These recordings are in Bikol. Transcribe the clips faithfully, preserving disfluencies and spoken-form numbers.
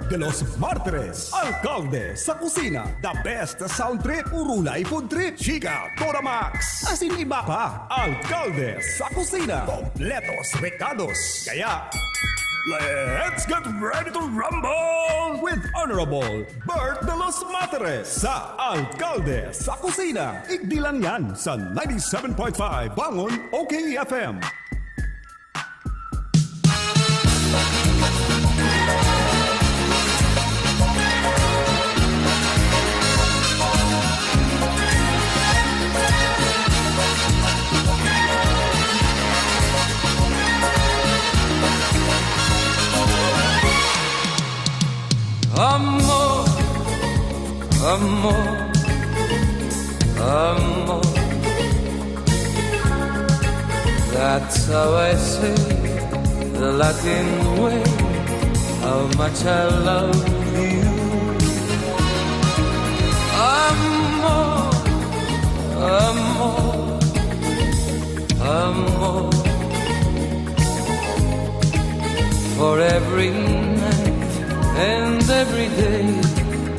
De los Martires, Alkalde sa Kusina, the best sound trip, Urulay Food Trip, Chika, Toramax, asin iba pa. Alkalde sa Kusina, kompletos rekados. Kaya, let's get ready to rumble with Honorable Bert de los Martires sa Alkalde sa Kusina. Igdi lang yan sa ninety-seven point five Bangon O K F M. Amor, amor, amor. That's how I say the Latin way, how much I love you. Amor, amor, amor. For every night and every day,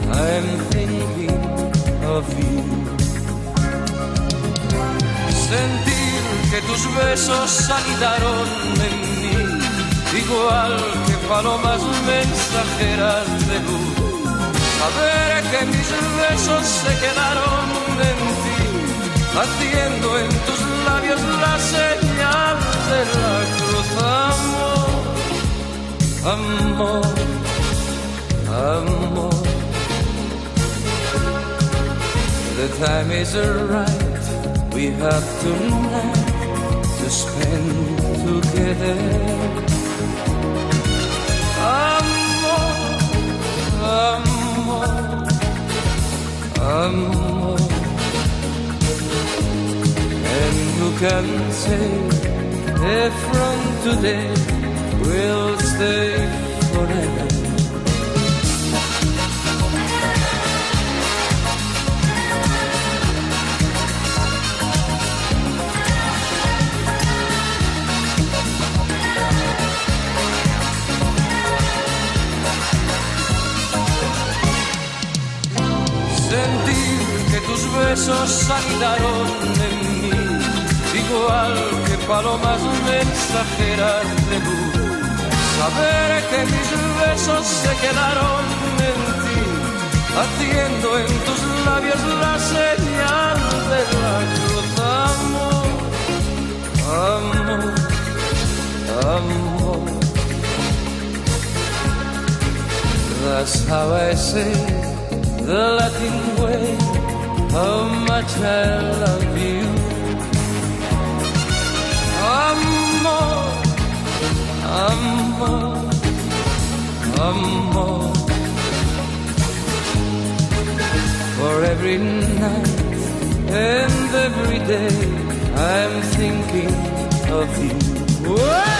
I'm thinking of you. Sentir que tus besos anidaron en mí, igual que palomas mensajeras de luz. Saber que mis besos se quedaron en ti, haciendo en tus labios la señal de la cruz. Amor, amor, amor. The time is right, we have tonight to spend together. Amor, amor, amor. And who can say if from today we'll stay forever? Sentir que tus besos anidaron en mí, igual que palomas mensajeras de luz. Saber que mis besos se quedaron en ti, haciendo en tus labios la señal de la cruz. Amor, amor, amor. That's how I say the Latin way, how much I love you. Amor, amor, amor. For every night and every day, I'm thinking of you. Whoa!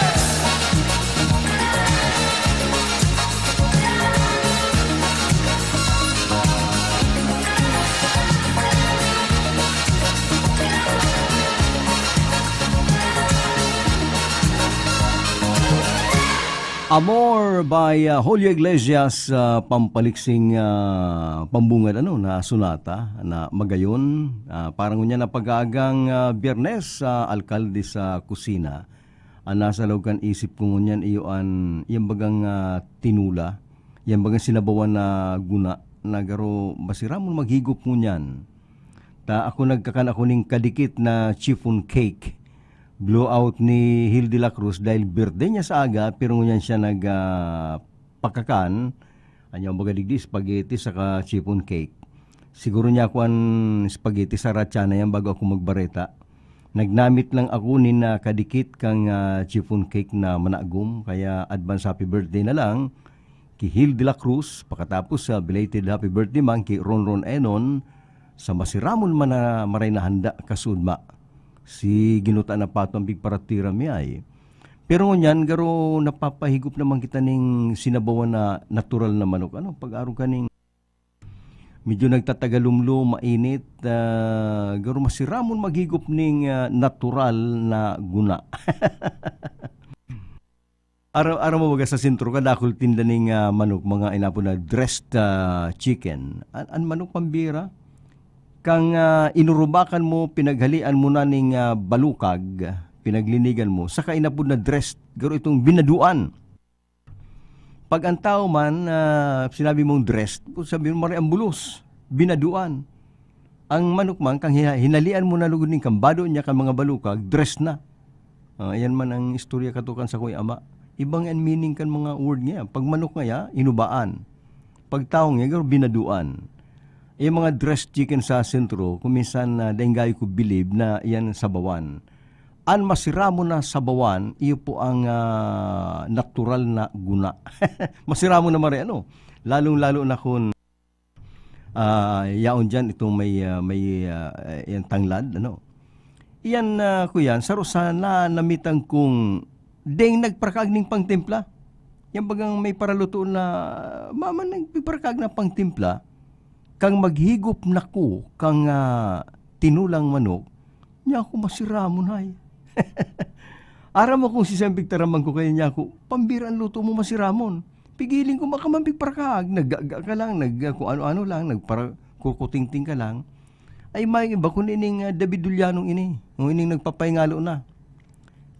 Amor by, ah, Julio Iglesias, ah, pampaliksing, ah, pambungad, ano, na sonata na magayon. Ah, parang ngunyan na pag-aagang, ah, Biyernes sa Alkalde sa Kusina. An nasa laog kan isip ko ngunyan iyo an, iyang bagang, ah, tinula, iyang bagang sinabawan na guna, na garo masiramon maghigop ngunyan. Ta ako nagkakan ako ning kadikit na chiffon cake. Blowout ni Hildy La Cruz dahil birthday niya sa aga, pero ngunyan siya nag, ah, pakakan. Ano yung baga digdi, spaghetti saka chiffon cake. Siguro niya ako an spaghetti sa ratsa na yan bago ako magbareta. Nagnamit lang ako nin, ah, kadikit kang, ah, chiffon cake na managom, kaya advance happy birthday na lang ki Hildy La Cruz, pakatapos sa belated happy birthday man ki Ronron Enon, sa masiramon man na maray na handa kasudma. Si Ginoo ta na pato an pigparatira mi ay. Pero ngunyan, garo napapahigop naman kita ning sinabawan na natural na manok. Ano, pag-arog ka ning medyo nagtatagalumlo, mainit, ah, garo masiramon maghigop ning, ah, natural na guna. Ara-, aram mo baga sa sentro, kadakul tinda ning, ah, manok, mga inapod na dressed, ah, chicken. An, an manok pambira, kang, ah, inurubakan mo, pinaghalian mo na ning, ah, balukag, pinaglinigan mo, saka inapod na dressed, garo itong binaduan. Pag ang tao man, ah, sinabi mong dressed, sabi mo, "Maray ang bulos, binaduan." Ang manok man, kang hina-, hinalian mo na lugod nin kambado niya, kan mga balukag, dressed na. Ah, yan man ang istorya katukan sa kuya ama. Ibang ang meaning kan mga word niya. Pag manok ngaya, inubaan. Pag tawo ngaya, garo binaduan. Yung mga dressed chicken sa sentro, kung minsan, ah, daing gayo ko bilib na yan sabawan. An masiramon na sabawan, iyo po ang, ah, natural na guna. Masiramon na mare, ano? Lalong-lalo na kun, ah, yaon diyan itong may, ah, may, ah, eh, yang tanglad, ano? Iyan, ah, kuyan, saro sa na namitan kong deng nagparakaag ning pangtimpla. Yang bagang may paraluto na, maman nagpiparakaag na pangtimpla, kang maghigop na ko kang, ah, tinulang manok, niya ako masiramon, hay. Aram mo kung si Sempig taraman ko kaya niya ako, "Pambira ang luto mo, masiramon." Pigiling ko, "Maka man pigparakaag, naggaga ka lang, nag-, kung ano-ano lang, nagpara-, kukutingting ka lang." Ay, may iba, kun ining, ah, David Dulyanong ini, o ining nagpapaingalo na.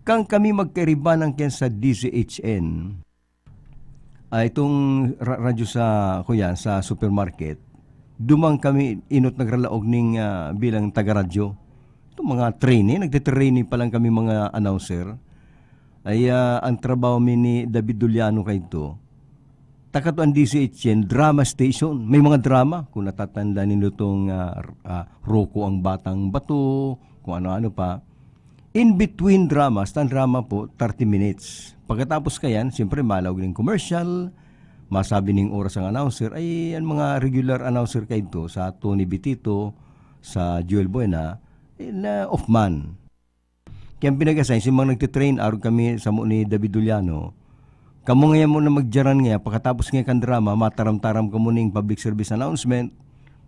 Kang kami magkairibanan kaya sa D Z H N. Ah, itong ra-, radyo sa, kuya, sa supermarket, duman kami inot nagralaog ning, ah, bilang taga-radyo. Itong mga trainee, nagte-trainee pa lang kami mga announcer. Ay, ah, ang trabaho mi ni David Doliano kaidto, ta kato ang D Z H N, drama station. May mga drama, kung natatanda nindo tong, ah, r-, ah, Rocco ang Batang Bato, kung ano-ano pa. In between dramas, tan drama po, thirty minutes. Pagkatapos kayan, siyempre, malaog ning commercial, masabi ning oras ang announcer, ay, ang mga regular announcer kaidto, sa Tony Bitito, sa Joel Buena, eh, na off man. Kaya ang pinag-assign, si mga nagtitrain, arog kami sa mo ni David Doliano, kamo ngayon mo na magdiyaran ngayon, pagkatapos ngayon kan drama, mataram-taram kamo ning public service announcement,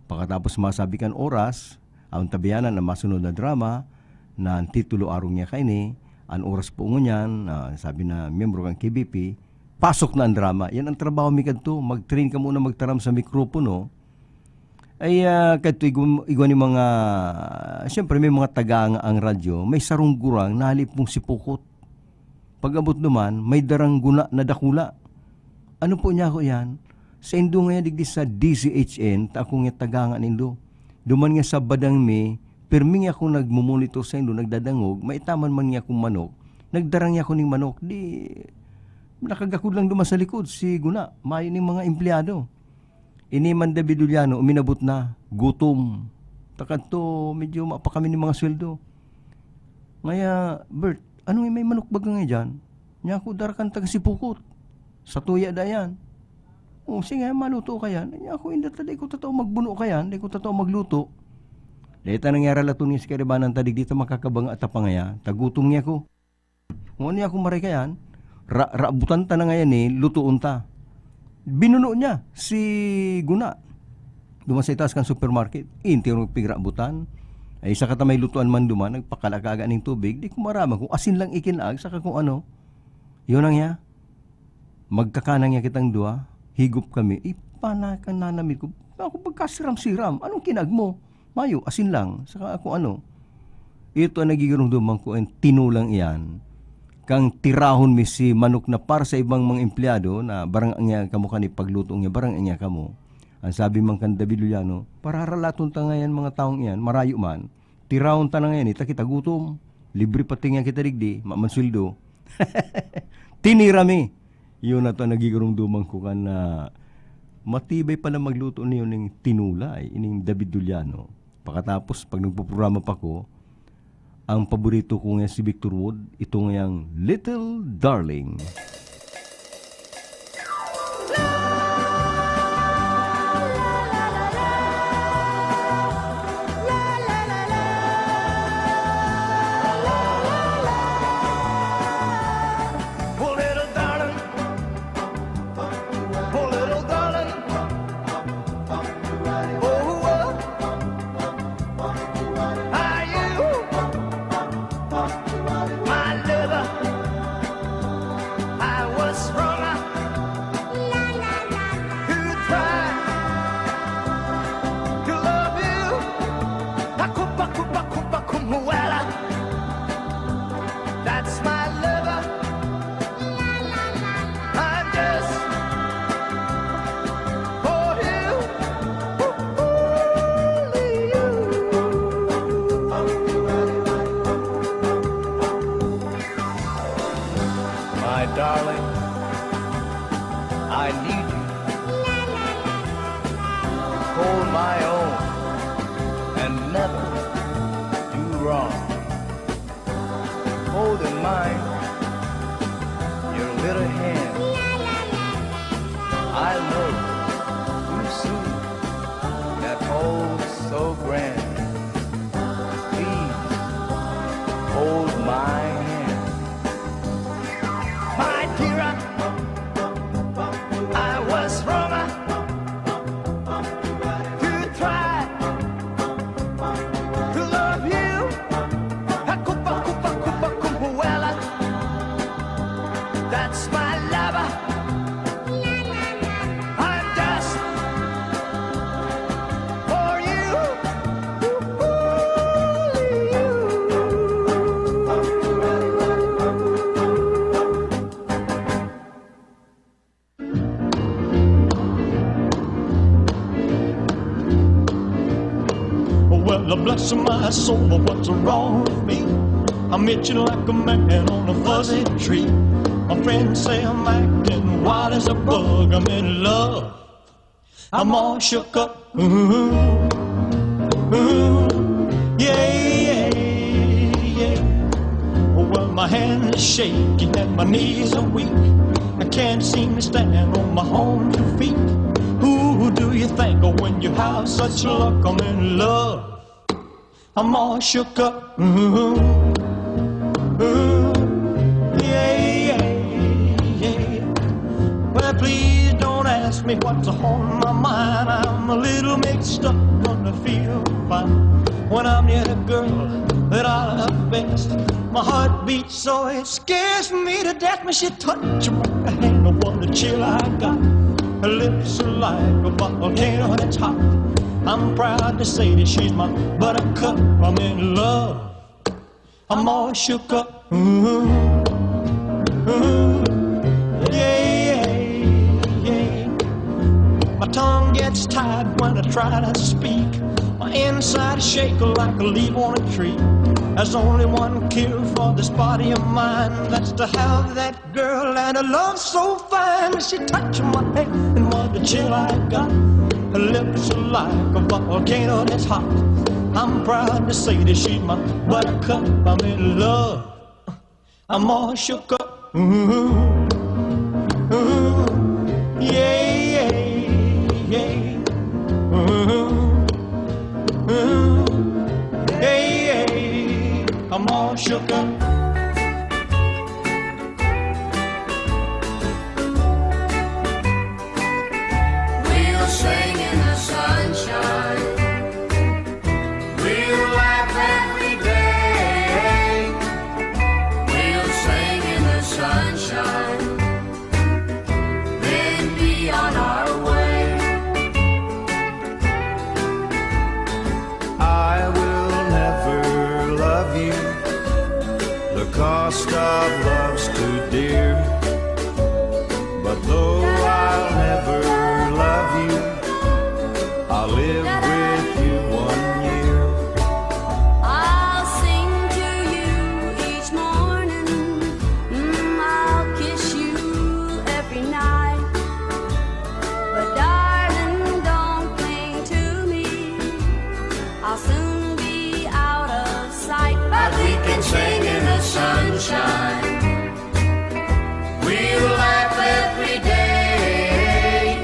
pagkatapos masabi kan oras, ang tabiyanan na masunod na drama, na ang titulo arog niya kaini, ang oras po ngunyan, ah, sabi na miyembro kan K B P, pasok na ang drama. Yan ang trabaho mi kadto, mag-train kamo na magtaram sa mikropono, ay, ah, kadto igwa, igwa ni mga, siyempre, may mga taga ang, ang radyo, may sarong gurang na halipong sipukot. Pag-abot duman, may darang guna na dakula. Ano po niya ako yan? Sa indo ngayon, digdi sa D Z H N, ta ako nga taga nga nindo. Duman nga sa badang mi, pirmi nga ako nagmumonitor sa indo, nagdadangog, maitaman man nga akong manok, nagdarang niya ako ning manok, di, nakagakod lang duman sa likod, si guna, mayo ning mga empleyado. Ini man David Juliano, uminabot na, gutom. Takadto, medyo ma pa kami nin mga sweldo. Ngaya, "Bert, ano nga may manok baga nga diyan?" Niya ako, "Dara kan taga Sipukot. Sa tuya da yan." "O, sige, maluto ka yan." Niya ako, "Inda ta, di ko totoo magbuno ka yan, di ko totoo magluto." Dahil ta nangyari lato niya si karibanan ta, di ta makakabanga at tapangaya, tagutom niya ako. Kung ano niya akong maray kayan, ra-, rabutan ta na ngayon eh, lutuon ta. Binuno niya si Guna. Duman sa itaas kan supermarket, inti yung pigrabutan. Ay, isa ka ta may lutuan man duman, nagpakalakaga ning tubig, di ko maraman kung asin lang ikinaag, saka kung ano. Yun ang niya. Magkakana niya kitang dua, higop kami. Ipanakan nanamit ko. Ako pagkasiram-siram, anong kinag mo? Mayo, asin lang, saka kung ano. Ito ang nagigirumduman ko, ang tinulang iyan. Kang tirahon mi si manok na para sa ibang mga empleyado na barang niya kamo kani pagluto niya, barang niya kamo. Ang sabi man kan David Juliano, "Pararalaton ta ngayon mga taong iyan, marayo man. Tirahon ta na ngayon, ita kita gutom. Libre pati nga kita digdi, maman sweldo." Tinira mi. Yun na to ang nagigirumduman ko kan na matibay pala magluto niyo ning tinula, eh, ining David Juliano. Pakatapos, pag nagpuprograma pa ko, ang paborito ko nga si Victor Wood, ito ngayang Little Darling. my own and never do wrong. Hold in mind your little hand. I know too soon that holds so grand. Please hold my hand. My dear, I was wrong to try to love you. Hakupa, kupa, kupa, kumpuwela. That's my lover. I'm just for you. Well, bless my soul, but what's wrong with me? I'm itching like a man on a fuzzy tree. My friends say I'm acting wild as a bug. I'm in love. I'm all shook up. Ooh, ooh, yeah, yeah, yeah. Well, my hand is shaking and my knees are weak. I can't seem to stand on my own two feet. Who do you think of when you have such luck? I'm in love. I'm all shook up. Ooh, ooh, yeah, yeah, yeah. Well, please don't ask me what's on my mind. I'm a little mixed up, but I feel fine when I'm near the girl that I love best. My heart beats so it scares me to death when she touch my hand. Oh, what a chill I got. Her lips are like a volcano that's hot. I'm proud to say that she's my buttercup. I'm in love. I'm all shook up. Ooh, ooh, yeah, yeah, yeah. My tongue gets tied when I try to speak. My inside is shaking like a leaf on a tree. There's only one cure for this body of mine. That's to have that girl and a love so fine. She touched my hand and what a chill I got. Her lips are like a volcano that's hot. I'm proud to say that she's my buttercup. I'm in love. I'm all shook up. Ooh, ooh, yeah, yeah, yeah. Ooh, ooh, yeah, yeah. I'm all shook up. We'll sing in the sunshine. We'll laugh every day. We'll sing in the sunshine. Then be on our way. I will never love you. The cost of love's too dear. But though I'll never love you, I'll live with you one year. I'll sing to you each morning. Mm, I'll kiss you every night. But darling, don't cling to me. I'll soon be out of sight. But we can sing in the sunshine. We'll laugh every day.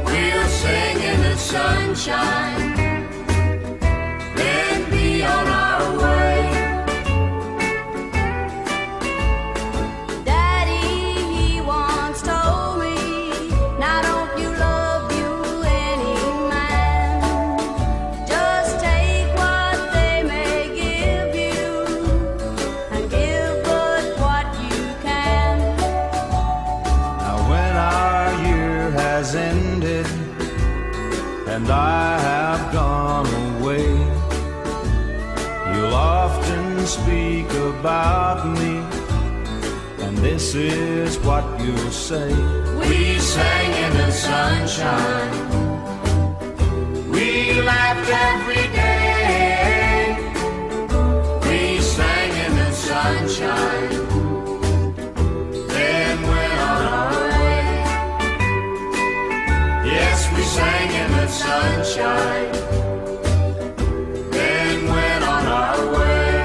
We'll sing in the sunshine. Then be on our way. Daddy, he once told me, "Now don't you love you any man. Just take what they may give you, and give good what you can." Now when our year has ended and I have gone away, you'll often speak about me, and this is what you'll say. We sang in the sunshine. We laughed every day. We sang in the sunshine. Then went on our way. Yes, we sang in the sunshine, then went on our way.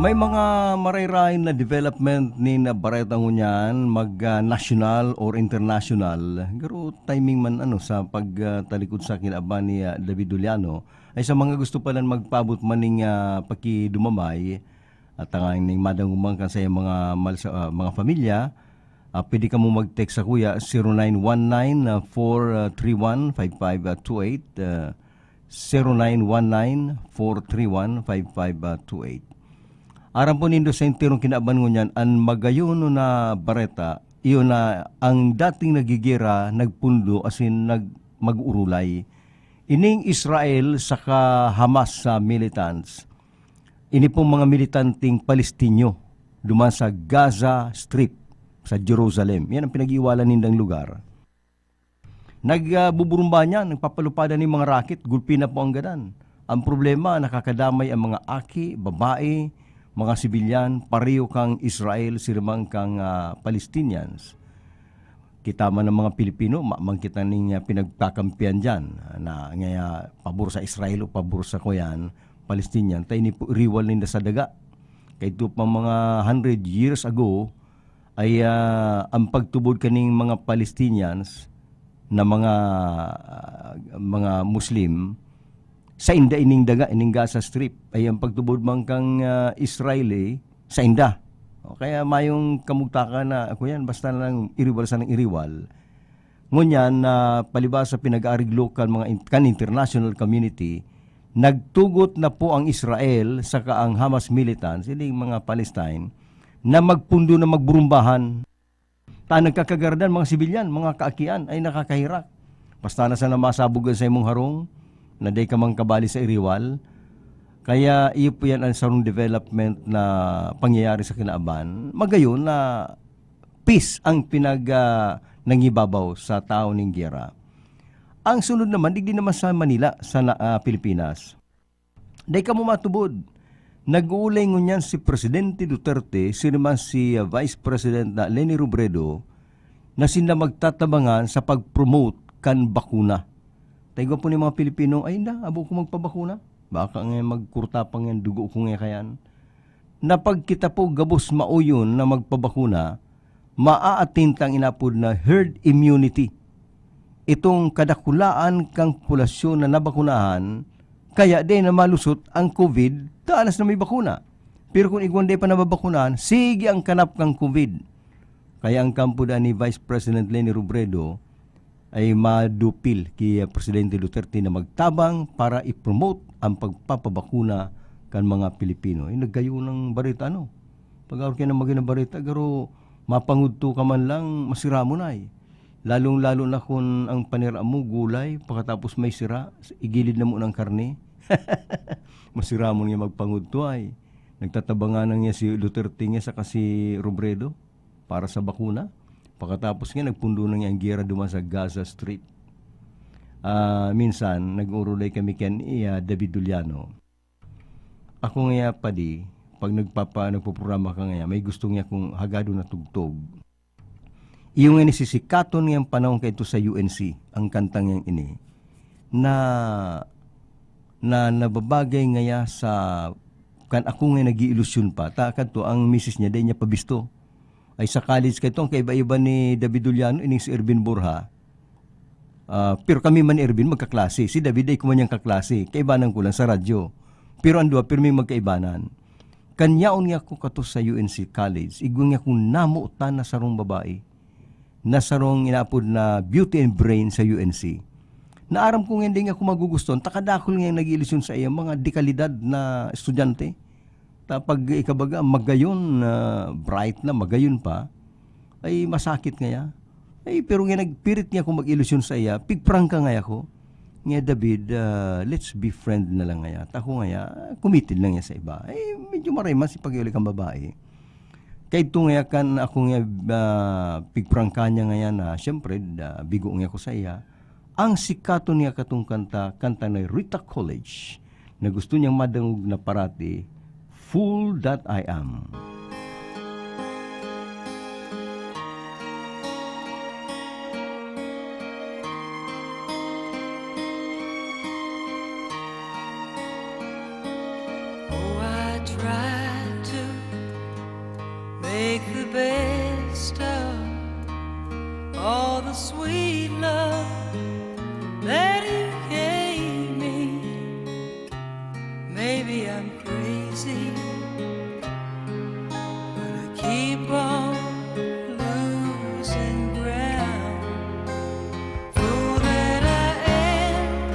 May mga marayrayan na development nin bareta ngunyan, mag, ah, national or international. Garo timing man ano sa pag, ah, talikod sa kinaban ni, ah, David Juliano, ay sa mga gusto pa lang magpaabot man ning, ah, pakidumabay, at tanganing madangog man kan saiyang mga mal-, sa, ah, mga pamilya, ah, pwede kamo mag-text sa kuya, zero nine one nine, ah, four three one, five five two eight, ah, zero nine one nine, four three one, five five two eight. Aram po nindo sa enterong kinaban ngunyan, an magayon na bareta, iyo na ang dating nagigera, nagpundo, asin nag-, mag-urulay. Ining Israel saka Hamas sa militants. Ini pong mga militanteng Palestinyo duman sa Gaza Strip, sa Jerusalem. Yan ang pinag-iiwalan nindang lugar. Nag, ah, buburumba niyan, nagpapalupadan nin mga raket, gulpi na po ang gadan. Ang problema, nakakadamay ang mga aki, babae, mga sibilyan, pareho kang Israel, siring man kang, ah, Palestinians. Kita man ang mga Pilipino, ma-, man kita ning, ah, pinagkakampihan diyan, ah, na ngaya pabor sa Israel o pabor sa kuyan, Palestinian, ta ini po riwal ninda sa daga. Kay ito pa mga hundred years ago, ay, ah, ang pagtubod kaning mga Palestinians na mga, ah, mga Muslim, sainda ining daga, ining Gaza Strip. Ay ang pagtubod man kang, ah, Israeli, sainda. O kaya mayong kamugtakan na, ako yan, basta na lang iriwal sa nang iriwal. Ngunyan na palibasa pinag-aariglo kan mga in-, kan international community, nagtugot na po ang Israel saka ang Hamas militants, ining mga Palestine, na magpundo na magburumbahan. Ta nagkakagaradan, mga sibilyan, mga kaakian, ay nakakaherak. Basta na sana masabog an saimong harong, na dai ka man kabali sa iriwal. Kaya iyo po yan ang sarong development na pangyayari sa kinaban. Magayon na peace ang pinag, ah, nangibabaw sa tao ning giyera. Ang sunod naman, digdi naman sa Manila, sa na-, ah, Pilipinas. Dai kamo matubod. Nag-uulay ngunyan si Presidente Duterte, siring man si, ah, Vice President na Leni Robredo, na sinda magtatabangan sa pag-promote kan bakuna. Ta igwa po ni mga Pilipino, "Ay, inda, abo ko magpabakuna. Baka nga magkurta pa nga dugo ko nga kayan." Na pag kita po gabos mauyon na magpabakuna, maaatinta ang inapod na herd immunity. Itong kadakulaan kang populasyon na nabakunahan, kaya di na malusot ang COVID, ta alas na may bakuna. Pero kung igwan di pa nababakunahan, sige ang kanap kang COVID. Kaya ang kampo daan ni Vice President Leni Robredo ay madupil ki Presidente Duterte na magtabang para i-promote ang pagpapabakuna kan mga Pilipino. Ay, naggayo ng bareta, ano? Pag-aor kayo ng magandang bareta, garo, mapangudto ka man lang, masira mo na eh. Lalong-lalo na kung ang panira mo, gulay, pagkatapos may sira, igilid na mo ng karne. Masira mo nga magpangudto ay. Nagtatabangan na nga si Duterte nga saka si Robredo para sa bakuna. Pagkatapos nga, nagpundo na nga ang giyera duman sa Gaza Strip. Ah, minsan, nag-uurulay kami kan iya David Duliano. Ako nga padi, pag nagpapa-, nagpoprograma ka nga, may gusto nga kung hagado na tugtog. Iyo nga nisisikaton nga panahon kaito sa U N C, ang kantang yang ini, na, na nababagay ngaya sa, kan ako nga nag-iilusyon pa, ta kadto ang misis niya, dai niya pabisto. Ay sa college kaito, ang kaiba-iba ni David Juliano, ining si Ervin Borja. Ah, pero kami man ni Ervin magkaklase. Si David ay kuman niyang kaklase. Kaibanan ko lang sa radyo. Pero ang duwa, pirming magkaibanan. Kanyaon nga ako kato sa U N C College. Igwa nga akong namotan na sarong babae na sarong inaapod na beauty and brain sa U N C. Naaram ko nga hindi nga ako magugustuhan. Takadakol nga nag-iilusyon sa iya, mga dekalidad na estudyante. Ta pag ikabaga, magayon na, bright na, magayon pa, ay masakit ngaya. Ay, pero nga nagpirit nga ako mag-ilusyon sa iya, pigprangka ngaya ako. Nga, "David, ah, let's be friend na lang ngaya." Ta ako ngaya, committed lang niya sa iba. Ay, medyo maray man si pag-iuli kang babae. Kaya ito ngaya kan ako nga, ah, pigprangka niya ngaya na, siyempre, da, bigo nga ako sa iya. Ang sikaton niya katong kanta, kanta ni Rita College, na gusto niyang madangog na parati, "Fool That I Am." Sweet love that you gave me. Maybe I'm crazy, but I keep on losing ground. Fool that I am,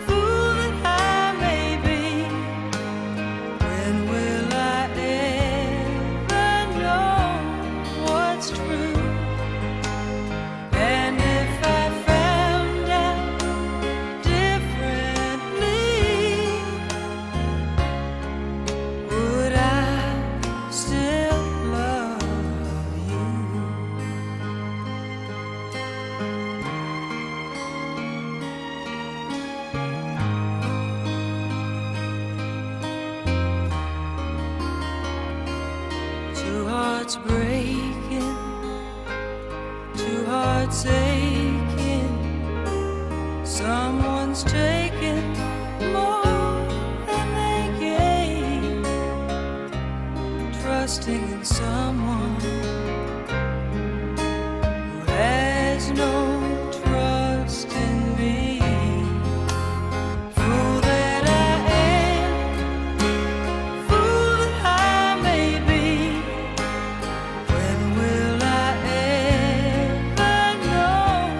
fool that I may be, when will I ever know what's true? And if I found out differently, would I still love you? Two hearts breaking, two hearts aching. Someone's taking more than they gave. Trusting in someone who has no trust in me. Fool that I am, fool that I may be, when will I ever know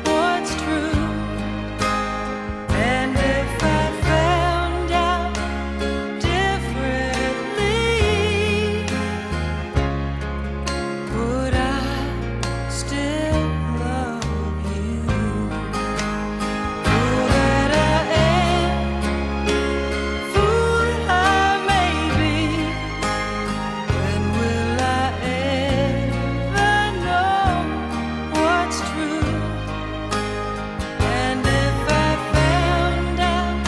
what's true? And if I found out differently, would I still love you? Fool that I am, fool that I may be, when will I ever know what's true? And if I found out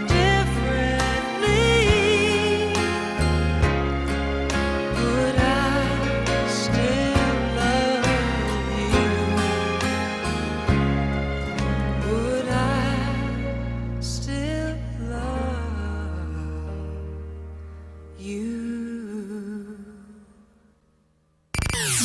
differently, would I still love you? Would I still love you?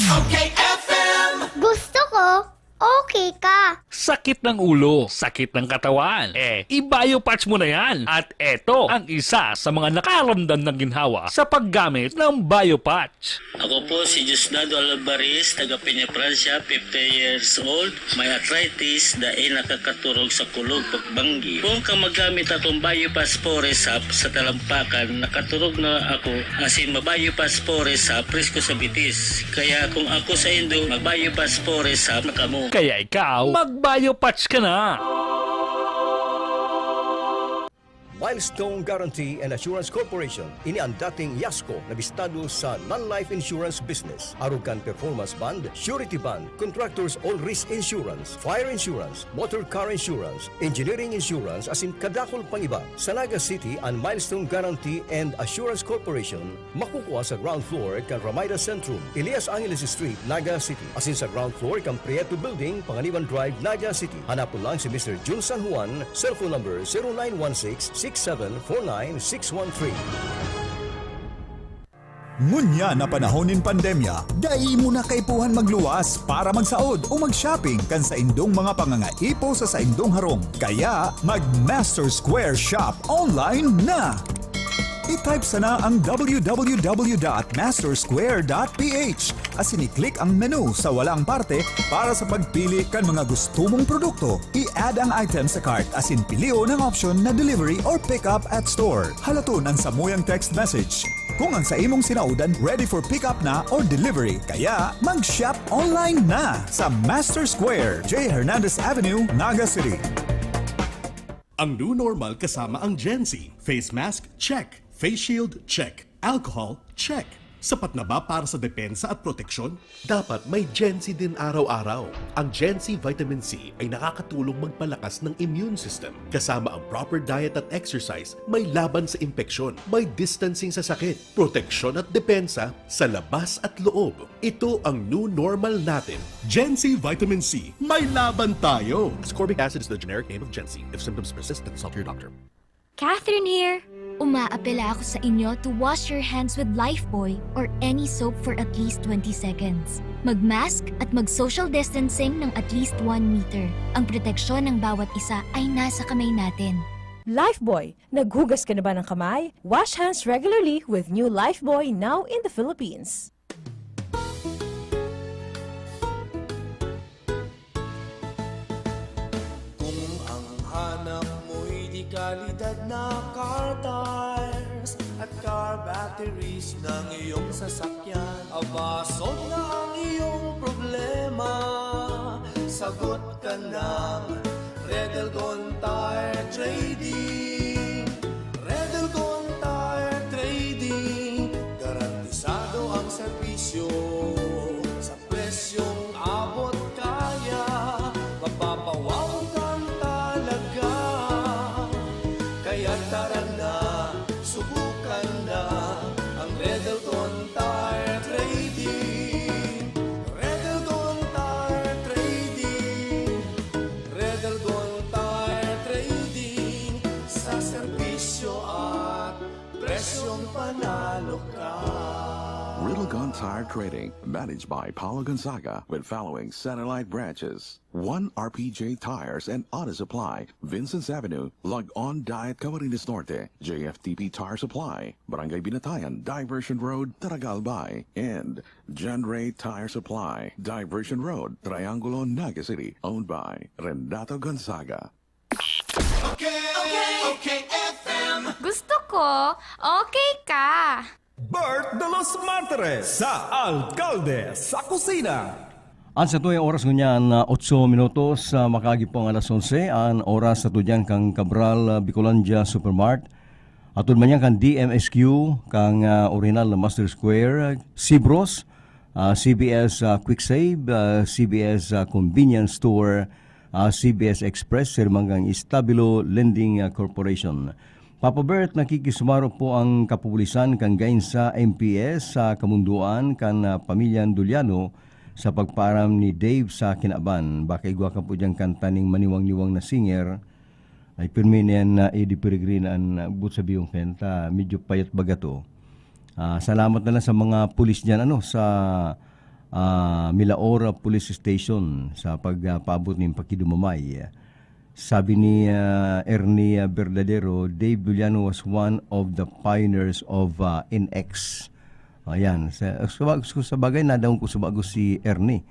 Okay, F M. Gusto ko, okay ka. Sakit ng ulo, sakit ng katawan. Eh, i-Biopatch mo na yan. At eto ang isa sa mga nakaramdam ng ginhawa sa paggamit ng Biopatch. Ako po si Diosdado Alvarez, taga Peñafrancia, fifty years old. May arthritis, dai nakakaturog sa kulog pagbanggi. Kung ka magamit akong Biopatch Forest Sap sa talampakan, nakaturog na ako, asin ma-Biopatch Forest Sap presko sa bitis. Kaya kung ako saindo, mag-Biopatch Forest Sap na kamo. Kaya ikaw, mag-Biopatch ka na! Milestone Guarantee and Assurance Corporation, ini ang dating Yasco na bistado sa non-life insurance business. Arog kan performance bond, surety bond, contractors all risk insurance, fire insurance, motor car insurance, engineering insurance, asin kadakul pang iba. Sa Naga City, an Milestone Guarantee and Assurance Corporation makukua sa ground floor kan Ramada Centrum, Elias Angeles Street, Naga City, asin sa ground floor kan Prieto Building, Panganiban Drive, Naga City. Hanapon lang si Mister Jun San Juan, cellphone number zero nine one six six seven four nine six one three. Ngunyan na panahon nin pandemya, dai mo na kaipuhan magluwas para magsaod o mag-shopping kan saindong mga pangangaipo sa saindong harong. Kaya, mag-Master Square Shop online na! I-type sana ang w w w dot master square dot p h asin i-click ang menu sa walang parte para sa pagpili kan mga gusto mong produkto. I-add ang item sa cart asin pilion ang option na delivery or pick up at store. Halaton an samuyang text message. Kung ang saimong sinaodan ready for pick up na or delivery, kaya mag-shop online na sa Master Square, J Hernandez Avenue, Naga City. Ang new normal kasama ang Gen Z. Face mask, check. Face shield, check. Alcohol, check. Sapat na ba para sa depensa at proteksyon? Dapat may Gen Z din araw-araw. Ang Gen Z Vitamin C ay nakakatulong magpalakas ng immune system. Kasama ang proper diet at exercise, may laban sa impeksyon, may distancing sa sakit, proteksyon at depensa sa labas at loob. Ito ang new normal natin. Gen Z Vitamin C, may laban tayo! Ascorbic acid is the generic name of Gen Z. If symptoms persist, then consult your doctor. Catherine here. Umaapela ako sa inyo to wash your hands with Lifebuoy or any soap for at least twenty seconds. Mag-mask at mag-social distancing ng at least one meter. Ang proteksyon ng bawat isa ay nasa kamay natin. Lifebuoy, naghugas ka na ba ng kamay? Wash hands regularly with new Lifebuoy, now in the Philippines. Kung ang hanap mo'y dekalidad na car tires at car batteries ng iyong sasakyan, aba, solve na ang iyong problema. Sagot ka ng Red Elgon Tire Trading. Red Elgon Tire Trading, garantisado ang serbisyo. Sa presyong abot kaya, mapapawaw kang talaga. Kaya tara na, subukan na ang Red Elgon Tire Trading. Red Elgon Tire Trading. Red Elgon Tire Trading. Sa serbisyo at presyong panalo ka. Red Elgon Tire Trading, managed by Paulo Gonzaga, with following satellite branches: one R P J Tires and Auto Supply, Vincennes Avenue, Log-On Diet, Camarines Norte, J F T P Tire Supply, Barangay Binatayan, Diversion Road, Taragal Bay, and John Ray Tire Supply, Diversion Road, Triangulo, Naga City, owned by Renato Gonzaga. Okay, okay, okay, F M. Gusto ko, okay ka. Bert de los Martires sa Alkalde sa Kusina. An satuyang oras ngunyan na otso minutos, ah, makaagi po ang alas onse, an oras sa tudyan kan Cabral, ah, Bicolandia Supermart. Atod man yan kan D M S Q, kan, ah, orihinal na Master Square, Cebros, ah, C B S, ah, Quick Save, ah, C B S, ah, Convenience Store, ah, C B S Express, sirmanggang Estabilo Lending, ah, Corporation. Papa Bert, nakikisumaro po ang kapupulisan kan gain sa M P S sa kamundoan kan, ah, pamilyan Duliano sa pagpaaram ni Dave sa kinaban. Baka igwa ka po diyang kanta ning maniwang-niwang na singer. Ay, pirmi na yan na Eddie Peregrina an, ah, but sa biyong kanta. Medyo payat baga to. Ah, salamat na lang sa mga pulis diyan, ano, sa, ah, Milaora Police Station sa pagpaabot nin pakidumumay. Sabi ni, ah, Ernie, ah, Verdadero, Dave Duliano was one of the pioneers of, ah, N X. Ayan, sa, sa, sa bagay, nadangog ko sa bago si Ernie.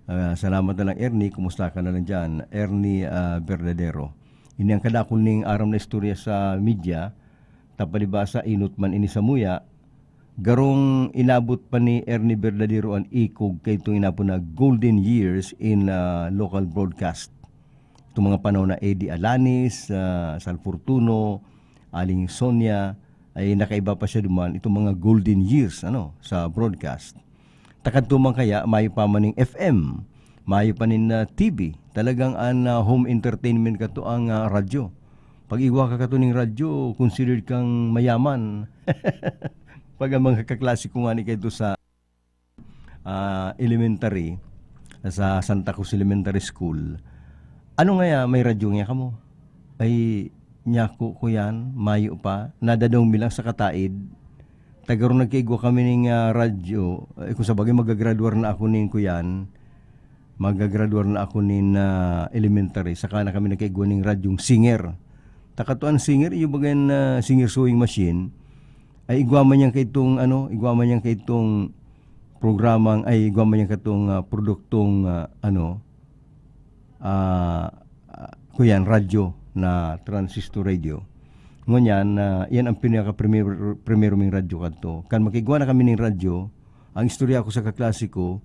Ah, salamat na lang, Ernie. Kumusta ka na lang diyan? Ernie, ah, Verdadero. Ini an kadakul ning aram na istorya sa media, ta palibasa inot man ini samuya, garong inabot pa ni Ernie Verdadero an ikog kaitong inapod na golden years in, ah, local broadcast. Itong mga panahon na Eddie Alanis, ah, Sal Fortuno, Aling Sonia, ay nakaiba pa siya duman, itong mga golden years, ano, sa broadcast. Ta kadto man kaya, mayo pa man ning F M, mayo pa nin, ah, T V. Talagang an, ah, home entertainment kato ang, ah, radyo. Pag igwa ka kato ning radyo, considered kang mayaman. Pag ang mga kaklase ko ngani kaito sa, ah, elementary, sa Santa Cruz Elementary School, "Ano ngaya, may radyo ngaya kamo?" Ay, nyako ko yan, mayo pa. Nadadangog mi lang sa kataid. Ta garo nagkaigwa kami ning, ah, radyo. Eh, kung sa bagay, magagraduar na ako ning kuyan. Magagraduar na ako nin, ah, elementary. Saka na kami nagkaigwa ning radyong Singer. Ta kato an Singer, iyo baga yan, ah, Singer sewing machine. Ay igwa man yan kaitong, ano, igwa man yan kaitong programang, ay igwa man yan katong, ah, produktong, ah, ano, ah, ah, kuyan, radyo na transistor radio. Ngunyan, ah, yan ang pinaka-primero, primero ming radyo kadto. Kan makigwa na kami ning radyo, ang istorya ko sa kaklase ko,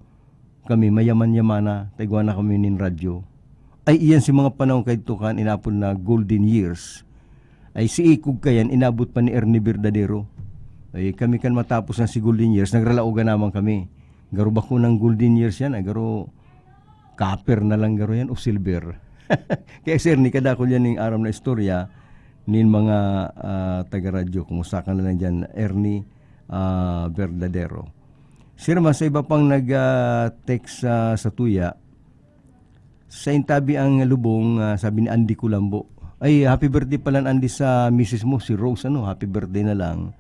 kami mayaman-yamana, ta igwa na kami nin radyo. Ay iyan si mga panahon kaidto kan inapod na golden years. Ay si ikog kayan, inabot pa ni Ernie Verdadero. Ay kami kan matapos na si golden years, nagralaogan naman kami. Garo bako ng golden years yan, ay garo copper na lang garo yan o silver. Kaya si Ernie, kadakol yan ning aram na istorya nin mga, ah, taga-radyo. Kumusta ka na lang dyan, Ernie, ah, Verdadero? Sir, mas sa iba pang nag, ah, text sa, sa tuya, sa intabi ang lubong, ah, sabi ni Andy Kulambo, Ay, happy birthday pala, Andy, sa misis mo, si Rose, ano, happy birthday na lang.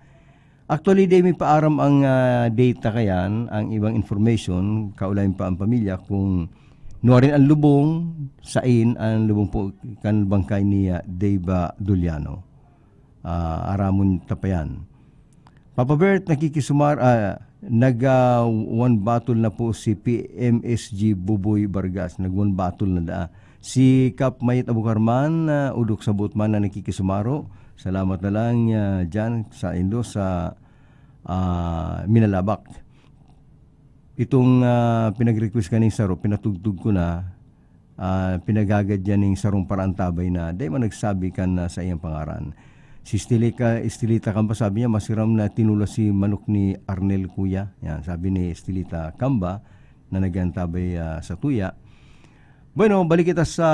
Actually, di mi paaram ang, ah, data kayan, ang ibang information, kaulay pa ang pamilya, kung nuarin ang lubong, sain ang lubong po kan bangkay ni, ah, Dave, ah, Doliano. Ah, aramon ta pa yan. Papa Bert, nakikisumar-, ah, nag, ah, one bottle na po si P M S G Buboy Vargas. Nag one bottle na daa. Si Kap Mayet Abukarman, ah, Udok sa Butman na nakikisumaro. Salamat na lang, ah, dyan sa indo sa, ah, Minalabak. Itong, ah, pinag-request kaning saro, pinatugtog ko na, ah, pinaghagad niya ning sarong paraantabay na dai man nagsabi kan, ah, saiyang pangaran. Si Estelita, Estelita Camba, sabi niya, "Masiram na tinulas si manok ni Arnel, kuya." Yan, sabi ni Estelita Camba na nag-aantabay, ah, sa tuya. Bueno, balik kita sa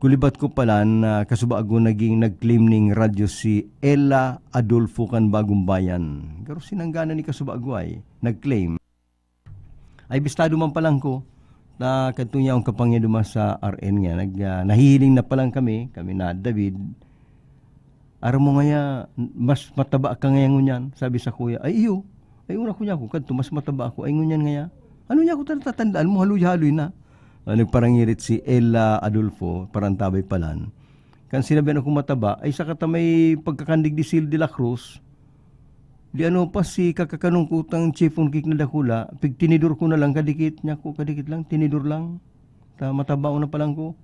kulibat ko pala na kasubago naging nag-claim ning radyo si Ella Adolfo kan Bagong Bayan. Pero sinanggana ni kasubago ay nag-claim. Ay, bistado man palan ko, ta kadto niya akong kapangyaduma sa R N nga, nag-, ah, nahihiling na palan kami, kami na David. "Aram mo ngaya, mas mataba ka ngaya ngunyan," sabi sa kuya. "Ay, iyo. Ay, una ko niya ako, kadto, mas mataba ako. Ay, ngunyan ngaya. Ano niya ako tatatandaan mo, haloy-haloy na." Ah, nagparangirit si Ella Adolfo, parantabay palan. Kan sinabihan ako mataba, ay saka ta may pagkakandig ni Sil de la Cruz, di ano pa si kakakanong kutang chiffon cake na dakula, pigtinidor ko na lang kadikit niya ko, kadikit lang, tinidor lang. Ta mataba na palan ko.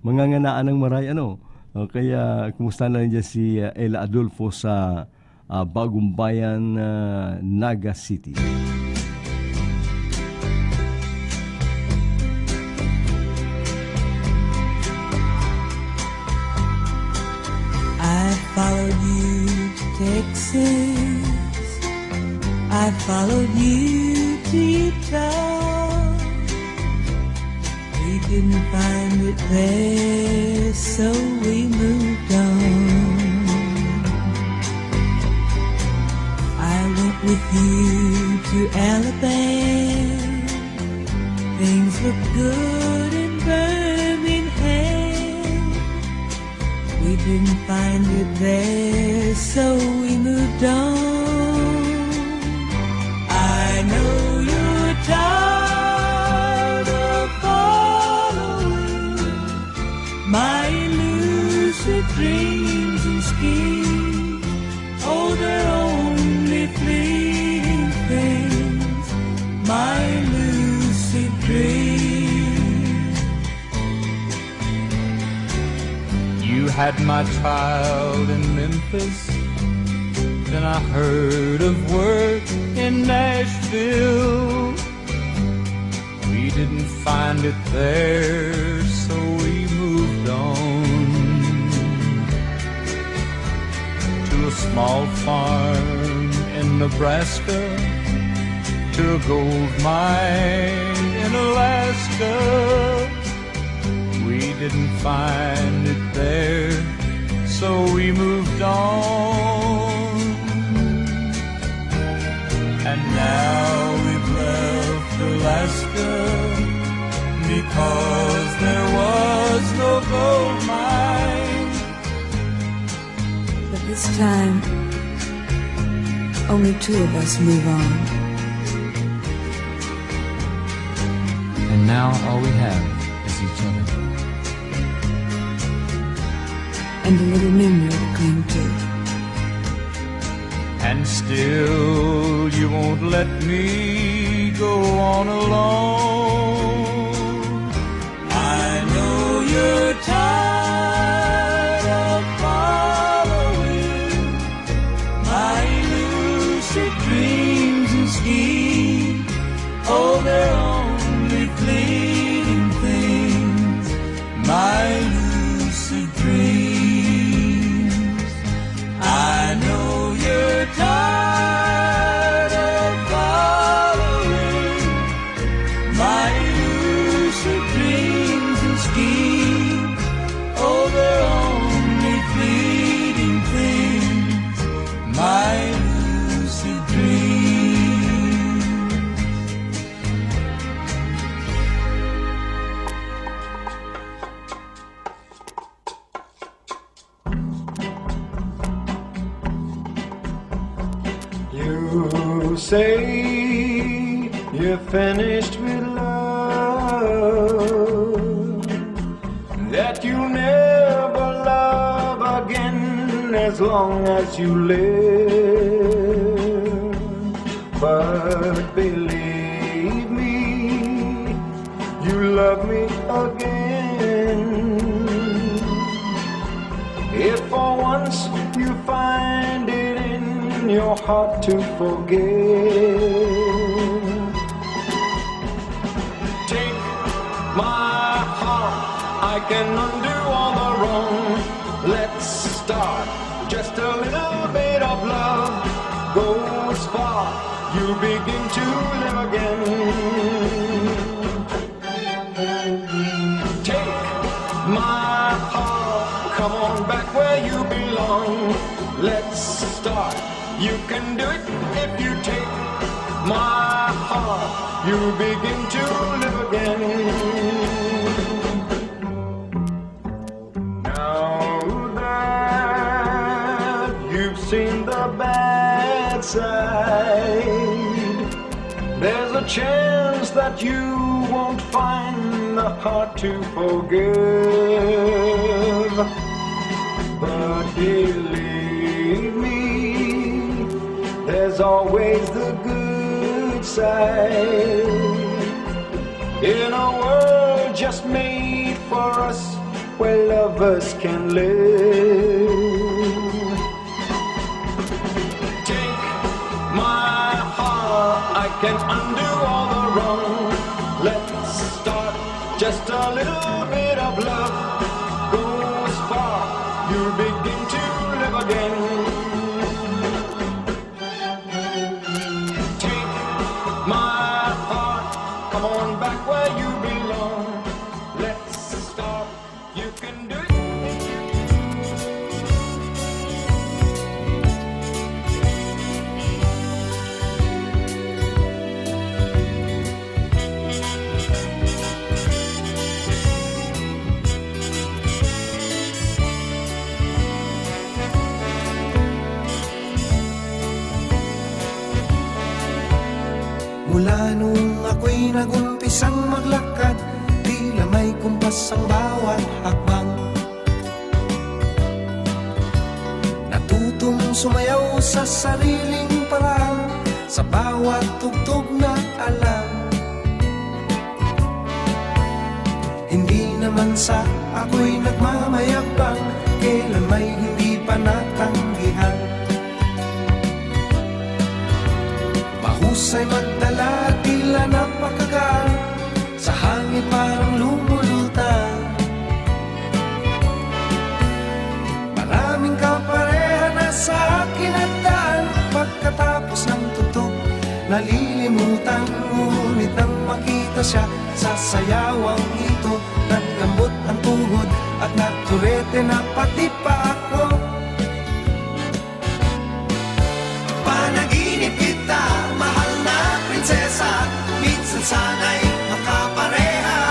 Manganganaan ng maray, ano? O kaya, kumusta na lang dyan si, ah, Ella Adolfo sa, ah, Bagong Bayan, ah, Naga City? I followed you to Texas. I followed you to Utah. We couldn't find it there, so we moved on. I went with you to Alabama. Things look good in Birmingham. We didn't find it there, so we moved on. I know you're tired of following my elusive dreams and schemes. Oh, they're only fleeting things, my lucid dreams. You had my child in Memphis, then I heard of work in Nashville. We didn't find it there, so we moved on to a small farm in Nebraska, to a gold mine in Alaska. We didn't find it there, so we moved on. And now we've left Alaska because there was no gold mine. But this time, only two of us move on. And now all we have is each other. And a little memory to cling to. And still you won't let me go on alone. I know you're tired of following my lucid dreams and schemes. Oh, they're only fleeting things, my lucid dreams. I know you're tired of following Say you're finished with love, that you'll never love again as long as you live. But believe me, you love me again. If for once you find it in your heart to forgive, take my heart, I can undo all the wrong. Let's start. Just a little bit of love goes far. You begin to live again. Take my heart, come on back where you belong. Let's start. You can do it if you take my heart. You begin to live again. Now that you've seen the bad side, there's a chance that you won't find the heart to forgive. But believe me, there's always the good side. In a world just made for us, where lovers can live. Take my heart, I can undo all the wrong. Let's start. Just a little bit of love goes far. You begin to live again. Take my heart, come on back where you belong. Let's start. You can do it. Mula nung ako'y nag-umpisang maglakad, tila may kumpas ang bawat hakbang. Natutong sumayaw sa sariling paraan, sa bawat tugtog na alam. Hindi naman sa ako'y nagmamayabang, kailan may hindi pa natanggihan. Mahusay magdala, tila napakagaan, sa hangin parang lumulutang. Maraming kapareha na sa akin at daan, pagkatapos ng tugtog, nalilimutan. Ngunit nang makita siya sa sayawang ito, naglambot ang tuhod at naturete na pati pa ako. Panaginip kita, mahal na prinsesa, minsan sana'y makapareha.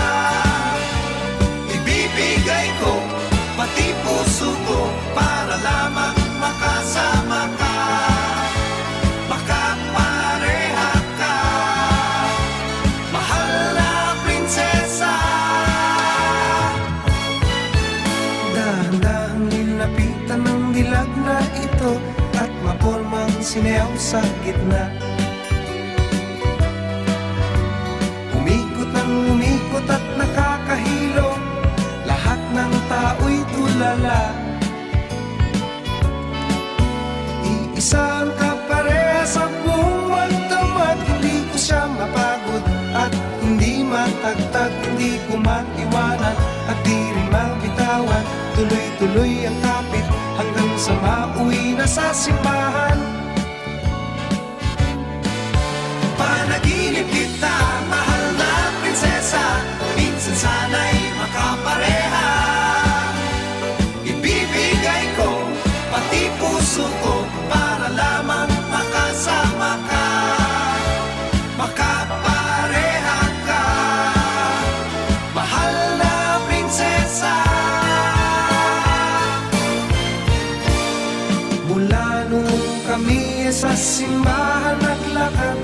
Ibibigay ko pati puso ko para lamang makasama ka, makapareha ka, mahal na prinsesa. Dahan-dahang ninapitan ng dilag na ito at mapormang sinayaw sa gitna. Umikot nang umikot at nakakahilo, lahat ng tao'y tulala. Iisa ang kapareha sa buong magdamag, hindi ko siya mapagod at hindi matagtag, hindi ko maiwanan at di rin mabitawan. Tuloy-tuloy ang kapit hanggang sa mauwi na sa simbahan. Panaginip kita, mahal na prinsesa, minsan sana'y makapareha. Ibibigay ko pati puso ko para lamang makasama ka, makapareha ka, mahal na prinsesa. Mula noong kami sa simbahan naglakad,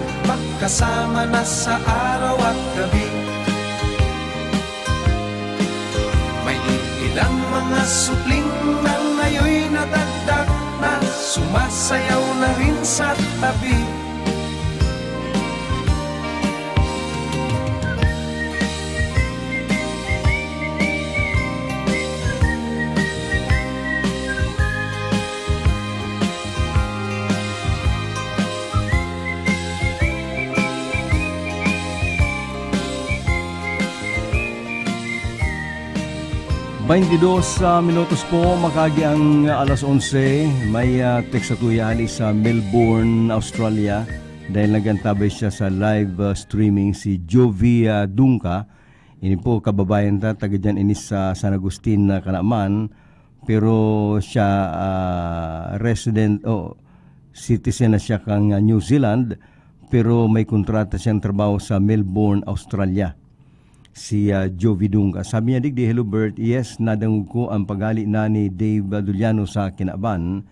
Sama na sa araw at gabi. May ilang mga supling na ngayoy nadagdag na sumasayaw na rin sa tabi. Baintidos, ah, minutos po, makagi ang alas onse. May, ah, text sa tuya hali sa Melbourne, Australia. Dahil nag-antabay siya sa live, ah, streaming, si Jovi, ah, Dungka. Ini po, kababayan ta, taga dyan ini sa San Agustin na Kanaman. Pero siya, ah, resident o citizen na siya kang, ah, New Zealand. Pero may kontrata siyang trabaho sa Melbourne, Australia. Si, ah, Jovi Dungka. Sabi niya, "Digdi, hello, Bert. Yes, nadangog ko ang paghali na ni Dave Duliano sa kinaban.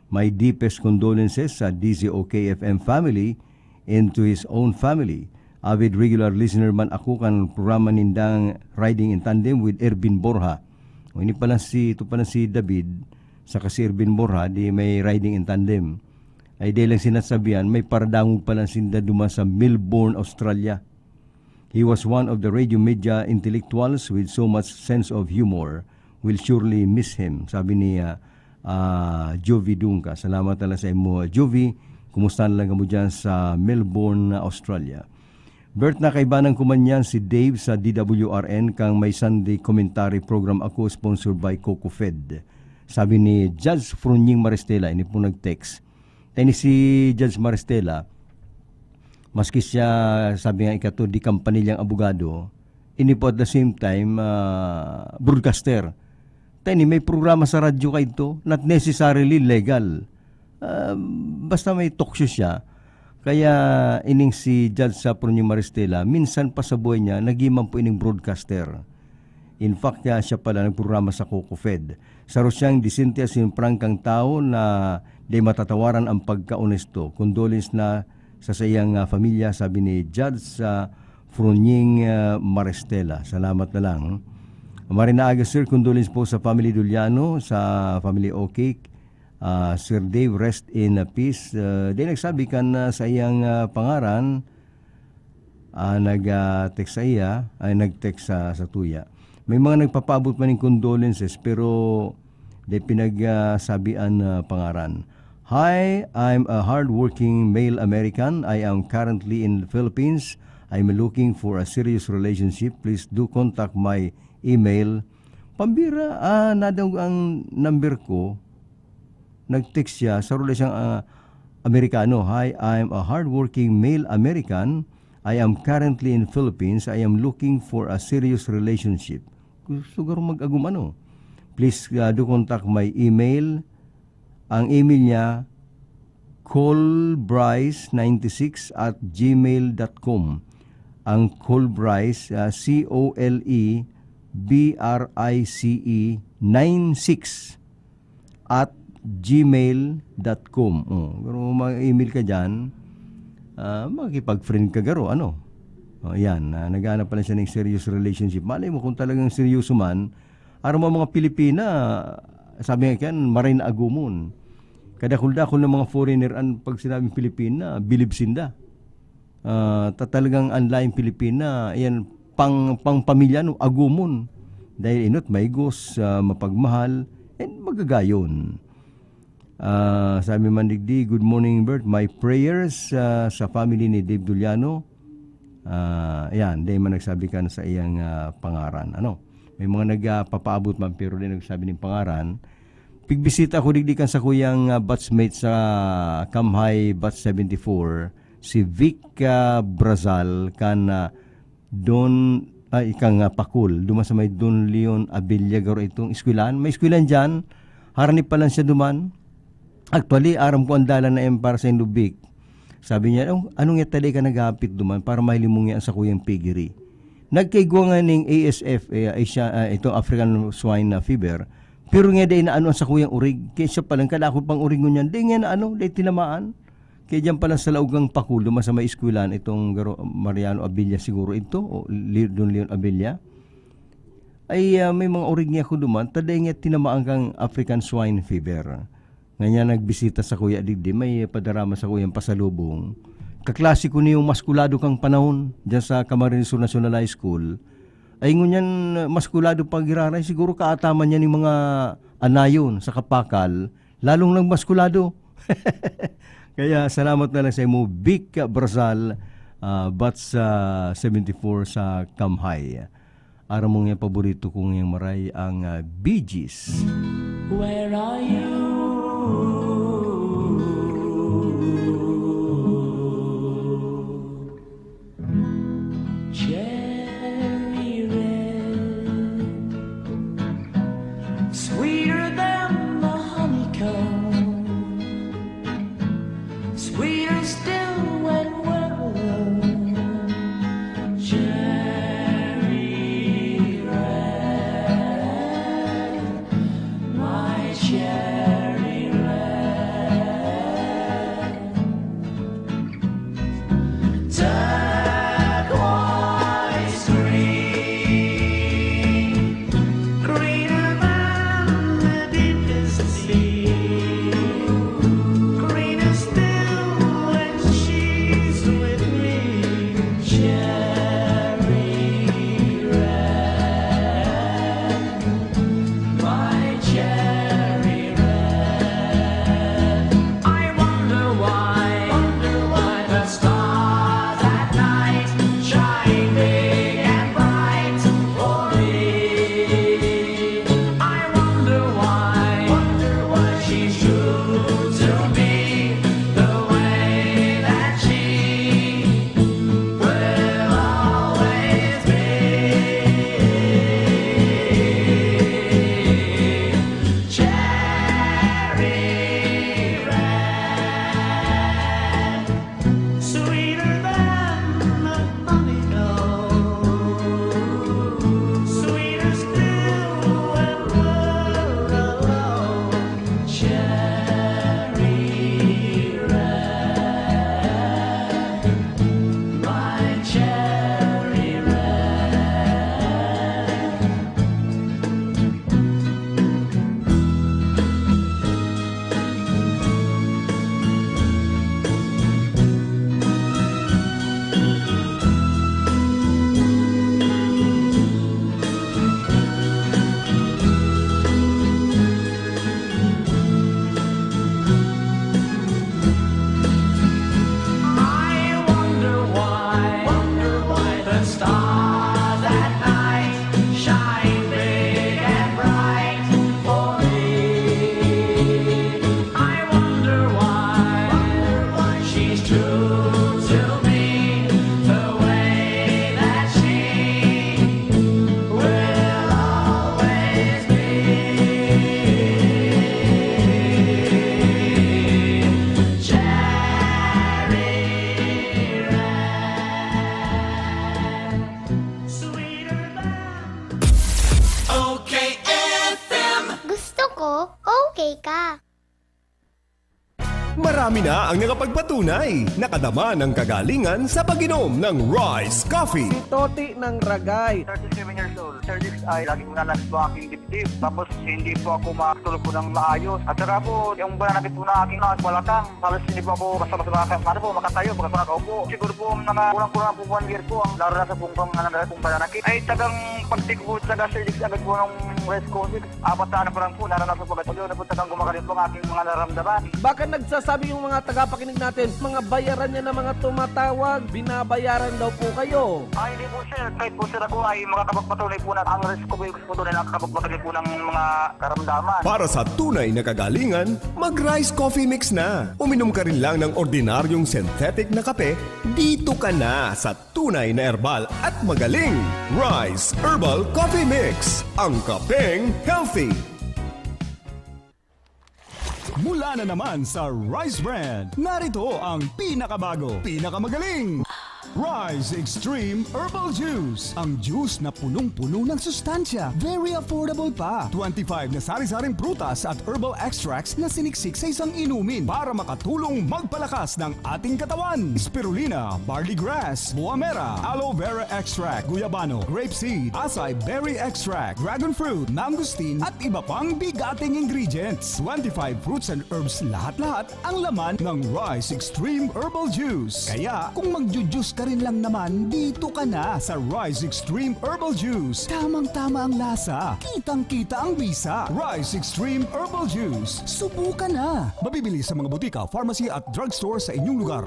My deepest condolences sa D Z O K F M family and to his own family. Avid regular listener man ako kan programa nindang Riding in Tandem with Ervin Borja." O, ini pala si, ito pala si David, saka si Ervin Borja, di may Riding in Tandem. Ay, di lang sinasabihan, may paradangog pala sinda duman sa Melbourne, Australia. "He was one of the radio media intellectuals with so much sense of humor. We'll surely miss him," sabi ni, ah, ah, Jovi Dungka. Salamat na lang sa imo, Jovi. Kumusta na lang kamo dyan sa Melbourne, Australia? Bert, na kaibanan ko man yan si Dave sa D W R N kang may Sunday Commentary program ako, sponsored by Coco Fed. Sabi ni Judge Frunying Maristela, ini pong nag-text. Tani si Judge Maristela, maski siya, sabi nga, ikato, di kampanilyang abogado, ini po at the same time, ah, broadcaster. Tani, may programa sa radyo kaidto, not necessarily legal. Ah, basta may talk show siya. Kaya ining si Judge Safronio Maristela, minsan pa sa buhay niya, naging man po ining broadcaster. In fact, kaya siya pala nagprograma sa Coco Fed. Saro siyang disente asin prangkang tawo na di matatawaran ang pagkaonesto. Condolence na sa saiyang, ah, pamilya, sabi ni Judge, ah, Frunying, ah, Maristela. Salamat na lang. Maray na aga, sir. Condolence po sa family Duliano, sa family Okik. Ah, Sir Dave, rest in peace. Ah, di nagsabi kan, ah, saiyang, ah, pangaran, ah, nag, ah, text sa iya, ay, nag-text sa, sa tuya. May mga nagpapaabot man ning condolences, pero di pinag, ah, sabi an, ah, pangaran. "Hi, I'm a hardworking male American. I am currently in the Philippines. I'm looking for a serious relationship. Please do contact my email." Pambira, ah, nadangog ang number ko. Nag-text siya, saro na siyang, ah, Amerikano. "Hi, I'm a hardworking male American. I am currently in Philippines. I am looking for a serious relationship." Gusto garo mag-agom ano. "Please, ah, do contact my email." Ang email niya, colbrice ninety six at gmail dot com. Ang Colbrice, ah, C O L E B R I C E nine six at gmail dot com. Oh, pero mag-email ka diyan, ah, makipag-friend ka garo, ano? Oh, yan, ah, naghahanap pala siya ng serious relationship. Malay mo kung talagang seryoso man, aram mo ang mga Pilipina, sabi nga kan, maray na agumon. Kadakul-dakul ng mga foreigner, an, pag sinabing Pilipina, bilib sinda. Ah, ta-, talagang ang laing Pilipina, yan, pang, pang pamilya, no, agumon. Dahil inot, maigos, ah, mapagmahal, and magagayon. Ah, sabi man digdi, "Good morning, Bert. My prayers, ah, sa family ni Dave Duliano." Ah, ayan, di man nagsabi kan sa iyang, ah, pangaran. Ano? May mga nagpapaabot man, pero di nagsabi ning pangaran. Pigbisita ko digdi kan sakuyang, ah, batchmate sa Kamhay Batch seventy four, si Vic, ah, Brazal, kan, ah, Don, ay, ika nga, Pakul, duman sa may Don Leon Abella, garo itong eskwelahan. May eskwelahan diyan, harani pa lang siya duman. Actually, aram ko ang dalan na yan para sa Inubik. Sabi niya, "Oh, ano nga taday ka naghapit duman para mahiling mo nga ang sakuyang pigiri?" Nagkaigwa nga ning A S F, eh, Asia, ah, itong African Swine Fever. Pero nga, dai na ano ang sakuyang urig. Kaya siya palang kadakot pang urig ngunyan. Dai nga na ano, dai tinamaan. Kaya diyan pala sa laog kan Pacul, duman sa may eskwelahan, itong garo-, Mariano Abella siguro ito, o Leo-, Don Leon Abella. Ay, ah, may mga orig niya ako duman, ta dai niya tinamaan kan African Swine Fever. Ngunyan nagbisita sa kuya digdi, may padarama sa kuyang pasalubong. Kaklase ko niyong maskulado kang panahon, diyan sa Camarines Sur National High School. Ay, ngunyan, maskulado pa giraray, siguro kaataman niya ning mga anayon sa kapakal, lalong nagmaskulado. Kaya salamat na lang sa imo, Vic Brasal, ah, batch, ah, seventy-four sa Kamhay. Aram mo nga paborito ko ngayang maray ang, ah, Bee Gees. Where are you? Cherry red, sweeter than the honeycomb, sweeter still when we're alone. Cherry red, my cherry red. Turquoise green, greener than the deepest sea. Greener still when she's with me. Cherry red, my cherry red. I wonder why, wonder why the stars at night shine big and bright for me. I wonder why, wonder why she's true to me the way that she will always be. Cherry red, sweeter than the honeycomb, sweeter still when we're alone. Cherry red, my cherry red. I wonder why, wonder why the stars at night shine big and bright for me. I wonder why, wonder why she's true to me the way that she will always be. Cherry red, sweeter than O K F M. Gusto ko, okay ka. Marami na ang nakapagpatunay, nakadama ng kagalingan sa pag-inom ng Rice Coffee. Si Toti ng Ragay. Thirty-seven years old. Sir Dix, ay laging nananakit po ang aking dibdib. Tapos hindi po ako makatulog po ng maayos. At saka po, yung pananakit po na aking mga balakang, halos hindi po ako basta-basta makaka-, ano po, makatayo, basta makaupo. Siguro po, mga kulang-kulang po one year po ang naranasan pong pang-, ano, pong pananakit. Ay, tagang pagtig po, taga Sir Dix, agad po ng Rice Coffee. Apat na ano pa lang po, naranasan ko agad. Yun na po, tagang gumagaling po ang aking mga nararamdaman. Baka nagsasabi yung mga tagapakinig natin, mga bayaran niya na mga tumatawag, binabayaran daw po kayo. Ah, hindi po, sir. Kahit po, sir, ako ay makakapagpatunay po na ang Rice Coffee Mix po tunay na makakapagpatunay po ng mga karamdaman. Para sa tunay na kagalingan, mag-Rice Coffee Mix na. Uminom ka rin lang ng ordinaryong synthetic na kape, dito ka na sa tunay na herbal at magaling. Rice Herbal Coffee Mix, ang kapeng healthy. Mula na naman sa Rice Brand, narito ang pinakabago, pinakamagaling. Rise Extreme Herbal Juice. Ang juice na punong-puno ng sustansya. Very affordable pa. Twenty-five na sari-saring prutas at herbal extracts na siniksik sa isang inumin para makatulong magpalakas ng ating katawan. Spirulina, barley grass, buamera, aloe vera extract, guyabano, grape seed, acai berry extract, dragon fruit, mangosteen, at iba pang bigating ingredients. Twenty-five fruits and herbs lahat-lahat ang laman ng Rise Extreme Herbal Juice. Kaya, kung magju-juice ka rin lang naman, dito ka na sa Rise Extreme Herbal Juice. Tamang-tama ang lasa, kitang-kita ang bisa. Rise Extreme Herbal Juice. Subukan na! Mabibili sa mga botika, pharmacy at drugstore sa inyong lugar.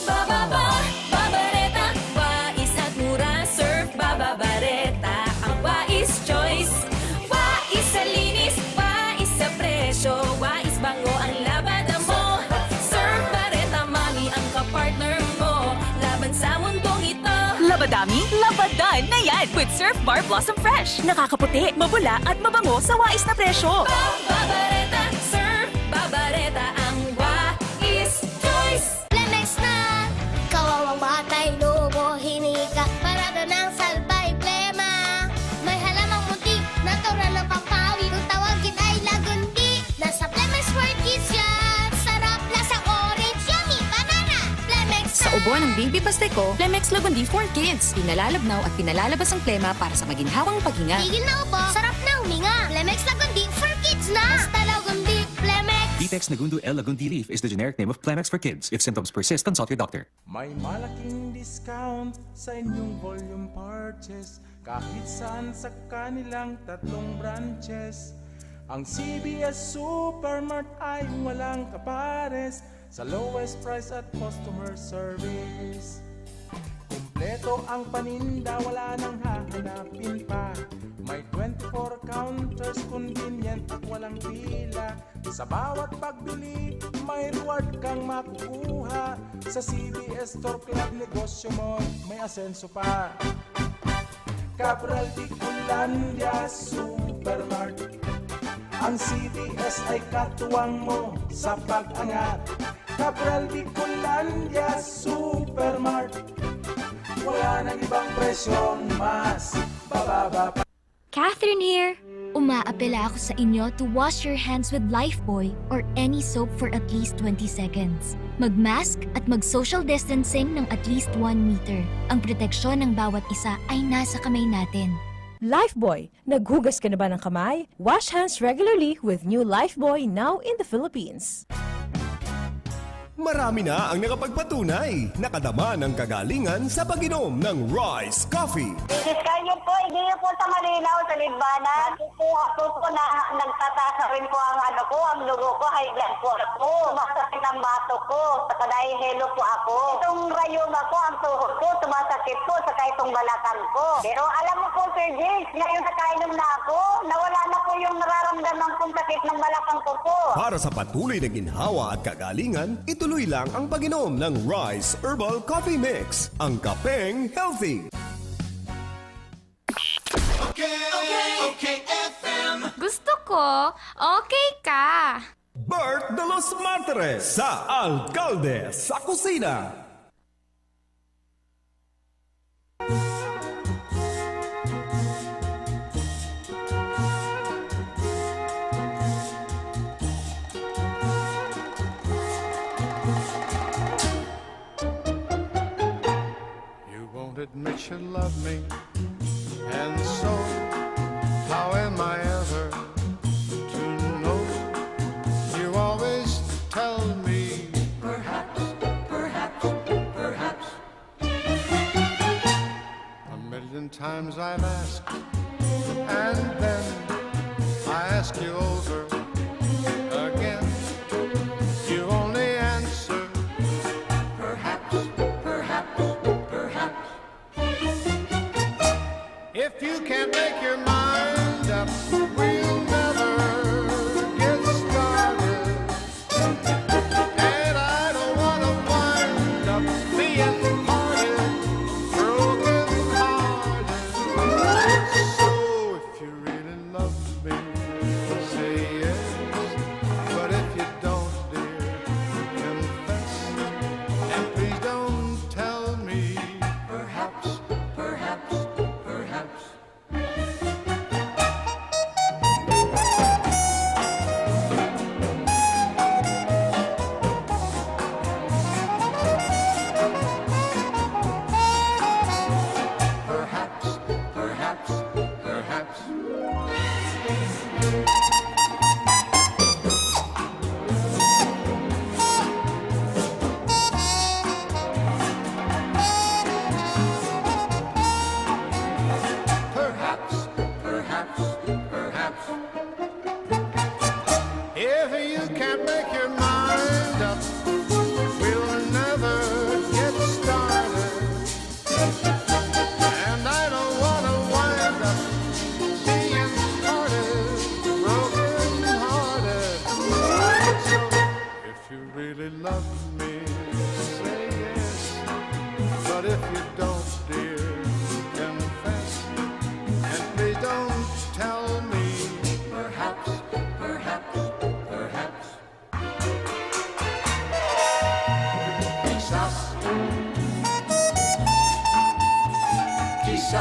Bababa, Babareta, Wais at mura, Surf Bababareta, ang Wais Choice. Wais sa linis, Wais sa presyo, Wais bango ang labada mo. Surf Bareta, Mami ang kapartner mo laban sa mundong ito. Labadami, labadan na yan with Surf Bar Blossom Fresh. Nakakaputi, mabula at mabango sa wais na presyo. Babareta, Surf Babareta, ang Wais Choice. Plemex na! Kawawang batay, lobo, hinika, parada ng salbay, plema. May halamang munti, natural na pampawi. Kung tawagin ay lagundi, nasa Plemex for Kids yan. Sarap, lasang orange, yummy, banana. Plemex Sa na! Ubo ng Baby Pasteco, Plemex Lagundi for Kids. Pinalalabnaw at pinalalabas ang plema para sa maginhawang paghinga. Tigil na ubo, sarap na huminga. Plemex Lagundi for Kids na! Basta Lagundi, Plemex! Vitex Nagundu L Lagundi Leaf is the generic name of Plemex for Kids. If symptoms persist, consult your doctor. May malaking discount sa inyong volume purchase kahit saan sa kanilang tatlong branches. Ang C B S Supermart ay walang kapares sa lowest price at customer service. Kumpleto ang paninda, wala nang hahanapin pa. May twenty-four counters, convenient at walang pila. Sa bawat pagbili, may reward kang makukuha. Sa C B S Store Club, negosyo mo may asenso pa. Cabral Bicolandia Supermart. Ang C B S ay katuwang mo sa pag-angat. Cabral Bicolandia Supermart. Wala nang ibang presyong mas bababa pa. Catherine here! Umaapela ako sa inyo to wash your hands with Lifebuoy or any soap for at least twenty seconds. Mag-mask at mag-social distancing ng at least one meter. Ang proteksyon ng bawat isa ay nasa kamay natin. Lifebuoy, naghugas ka na ba ng kamay? Wash hands regularly with new Lifebuoy, now in the Philippines. Marami na ang nakapagpatunay, nakadama ng kagalingan sa pag-inom ng Rise Coffee. Misis Carmen po, hindi niyo po sa malinaw sa Libmanan. Kukuha po po na nagtataas na rin po ang ano ko, ang dugo ko, high blood po ako. Sumasakit ang bato ko, saka nahihilo po ako. Itong rayuma ko, ang tuhod ko, sumasakit po, saka itong balakang ko. Pero alam mo po, Sir James, ngayon nakainom na ako, nawala na po yung nararamdaman kong sakit ng balakang ko po. Para sa patuloy na ginhawa at kagalingan, ituloy lang ang pag-inom ng Rise Herbal Coffee Mix, ang kapeng healthy. Okay, okay, F M. Gusto ko, okay ka. Bert de los Martires sa Alkalde sa Kusina. You won't admit you love me, and so how am I ever to know? You always tell me, perhaps, perhaps, perhaps. A million times I've asked, and then I ask you over again. You only answer, perhaps, perhaps, perhaps. If you can't make your mind up, we'll never get started. And I don't wanna wind up being parted, broken hearted. So if you really love me, say yes. But if you don't, dear, confess. And please don't An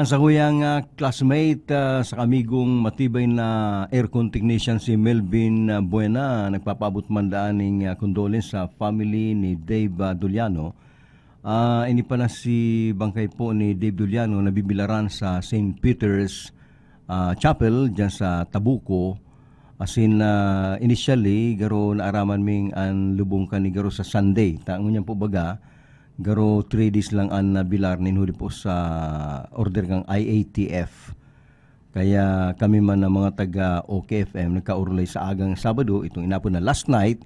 sakuyang, ah, classmate, ah, sa kamigong matibay na aircon technician si Melvin, ah, Buena, nagpapaabot man daan ning, ah, condolence sa family ni Dave, ah, Doliano. Ah, ini pala si bangkay po ni Dave Doliano nabibilaran sa Saint Peter's, ah, Chapel diyan sa Tabuco. Asin, ah, initially, garo naaraman ming an lubong kan ni garo sa Sunday. Ta ngunyan po baga, garo three days lang an nabilar nin huli po sa order kan I A T F. Kaya kami man na mga taga O K F M nagkaurulay sa agang Sabado, itong inapod na last night,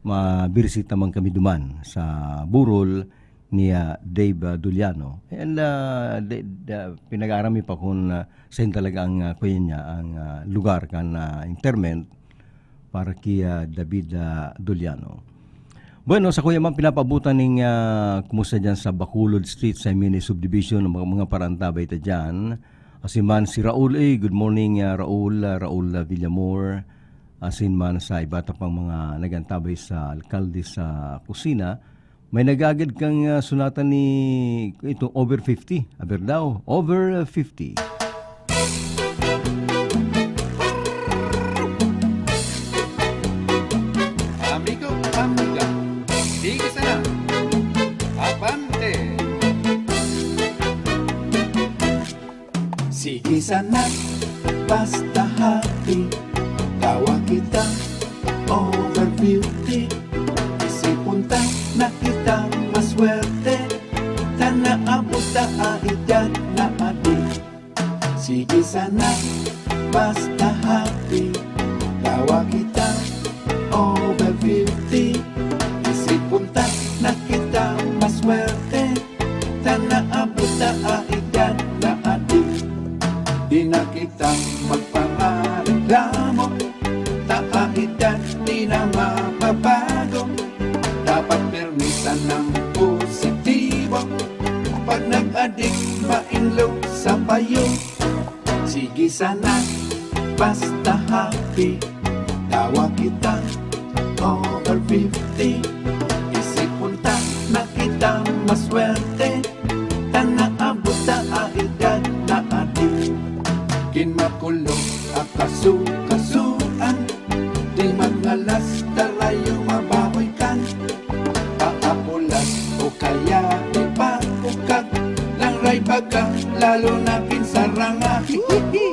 mabirisita man kami duman sa burol ni, ah, Dave, ah, Doliano. And, ah, the, the, pinag-aaram mi pa kung, ah, saan talaga ang, ah, kuya niya, ang, ah, lugar kan, ah, interment para ki, ah, David, ah, Doliano. Bueno, sa kuya man pinapabutan ning, ah, kumusta dyan sa Bacolod Street, sa Mini Subdivision, ang mga, mga parantabay ta dyan. Asin man si Raul, eh, good morning, ah, Raul, ah, Raul, ah, Villamor. Asin man sa iba ta pang mga nagantabay sa alkalde sa kusina. May nagagad kang, ah, sunatan ni, ito, over fifty. Aber daw, over, ah, fifty. Amigo, amiga, sige sana. Abante! Sige sana, basta happy. Tawa kita, over fifty. Isipon ta na kita maswerte. Ta naabot ta a edad na adi. Sige sana, basta happy. Tawa kita, over fifty. Isipon ta na kita maswerte. Ta naabot ta a edad na adi. Di na kita magpareklamo. Ta a edad di na mababago. Dapat pirmi sanang positibo. Pag nag-adik, mainlo sa payo. Sige sana, basta happy. Tawa kita, over fifty. Isipon ta na kita maswerte. Ta naabot ta a edad na adi. Kin makulog a kasukasuan. Di magngalas, tarayo mabahoy kan. Paapulas o kaya di pa ukag. Langray baga, lalo na kin saranga. Hihihi!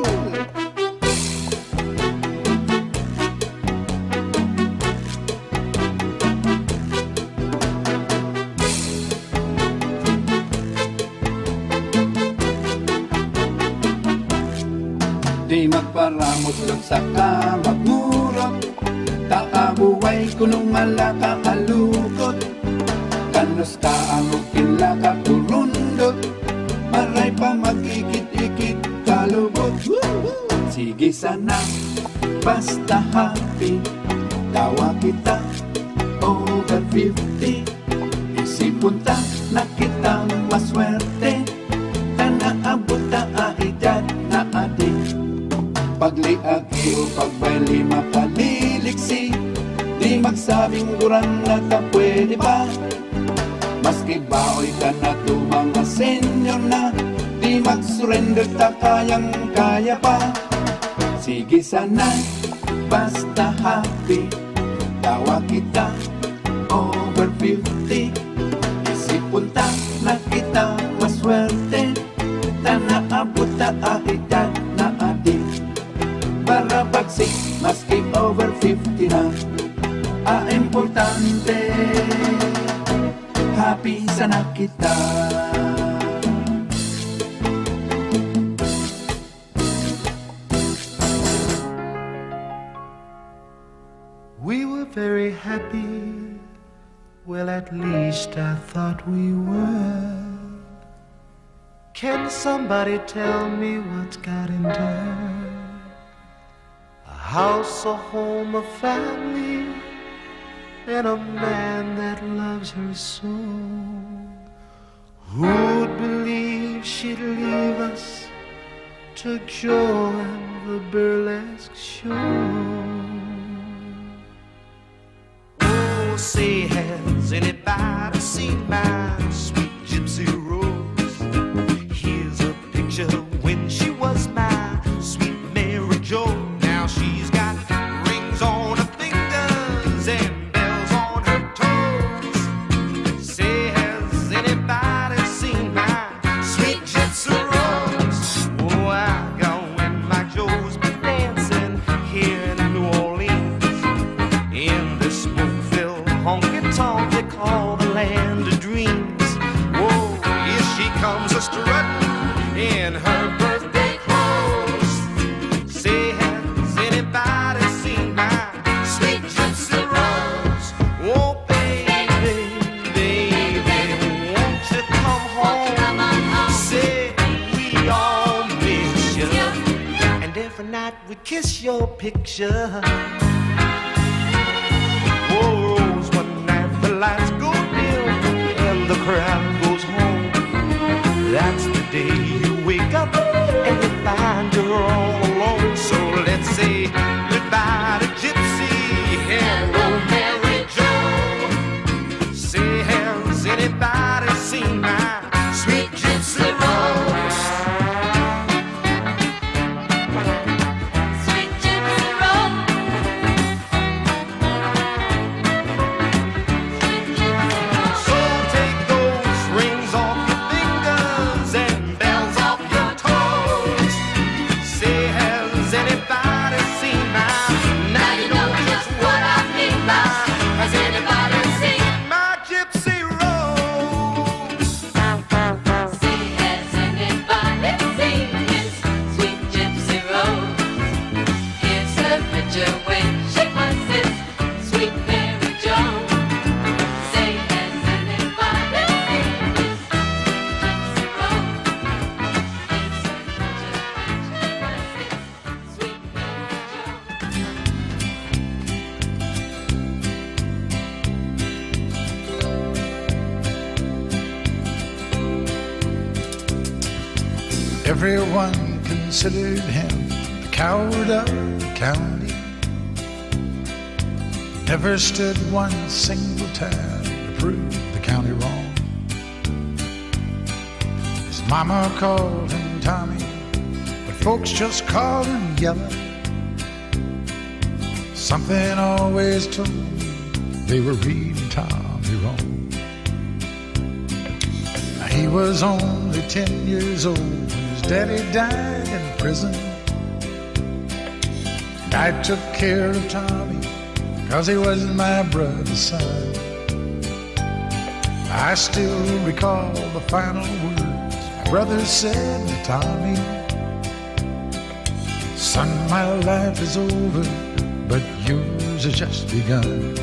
Di magparamos lang saka magmurot. Takabuhay kunong malaka alukot. Kanos ka ang pinakaturundot. Maray pa magikit-ikit kalubot. Sige sana, basta happy. Tawa kita, over fifty. Isipon ta na kita maswerte. Ta naabot ta a edad na adi. Pagliagi o pagbayli makaliliksi. Di magsabing gurang na ta pwede pa. Maski baoy ka na to, mga senior na, di mag-surrender ta, kayang-kaya pa. Sige sana, basta happy. Tawa kita, over fifty. Isipon ta na kita maswerte. Ta naabot ta a edad na adi. Para pagsi, maski over fifty na. A importante, happy sana kita. We were very happy. Well, at least I thought we were. Can somebody tell me what's got endured? A house, a home, a family, and a man that loves her so. Who'd believe she'd leave us to join the burlesque show? Say, has anybody seen my sweet gypsy Rose? Here's a picture when she was my sweet Mary Jo. Now she's got rings on her fingers and bells on her toes. Say, has anybody seen my sweet gypsy Rose? Oh, I go when my Joe's been dancing here in New Orleans, in the smoke-filled honky-tonk they call the land of dreams. Oh, here she comes a-strutting in her birthday clothes. Say, has anybody seen my sweet gypsy Rose? Oh, baby, baby, won't you come home? Say, we all miss you. And every night we kiss your picture. Oh, Rose, one night the lights go dim and the crowd goes home. That's the day you wake up and you find you're all alone. So let's say goodbye to Gypsy and old Mary Jo. Say, has anybody seen my sweet gypsy Rose? Sweet gypsy Rose. Sweet gypsy Rose. So take those rings off your fingers and bells off your toes. Say, has anybody seen my... Now you know just what I mean by, has anybody seen my gypsy Rose? Say, has anybody seen this sweet gypsy Rose? Here's her picture when she passes, sweet Mary Jo. Say, has anybody seen this sweet gypsy Rose? Here's her picture when she passes, sweet Mary Jo. Everyone considered him the coward of the county. Never stood one single time to prove the county wrong. His mama called him Tommy, but folks just called him Yellow. Something always told me they were reading Tommy wrong. He was only ten years old when his daddy died in prison. And I took care of Tommy 'cause he was my brother's son. I still recall the final words my brother said to Tommy: "Son, my life is over, but yours has just begun.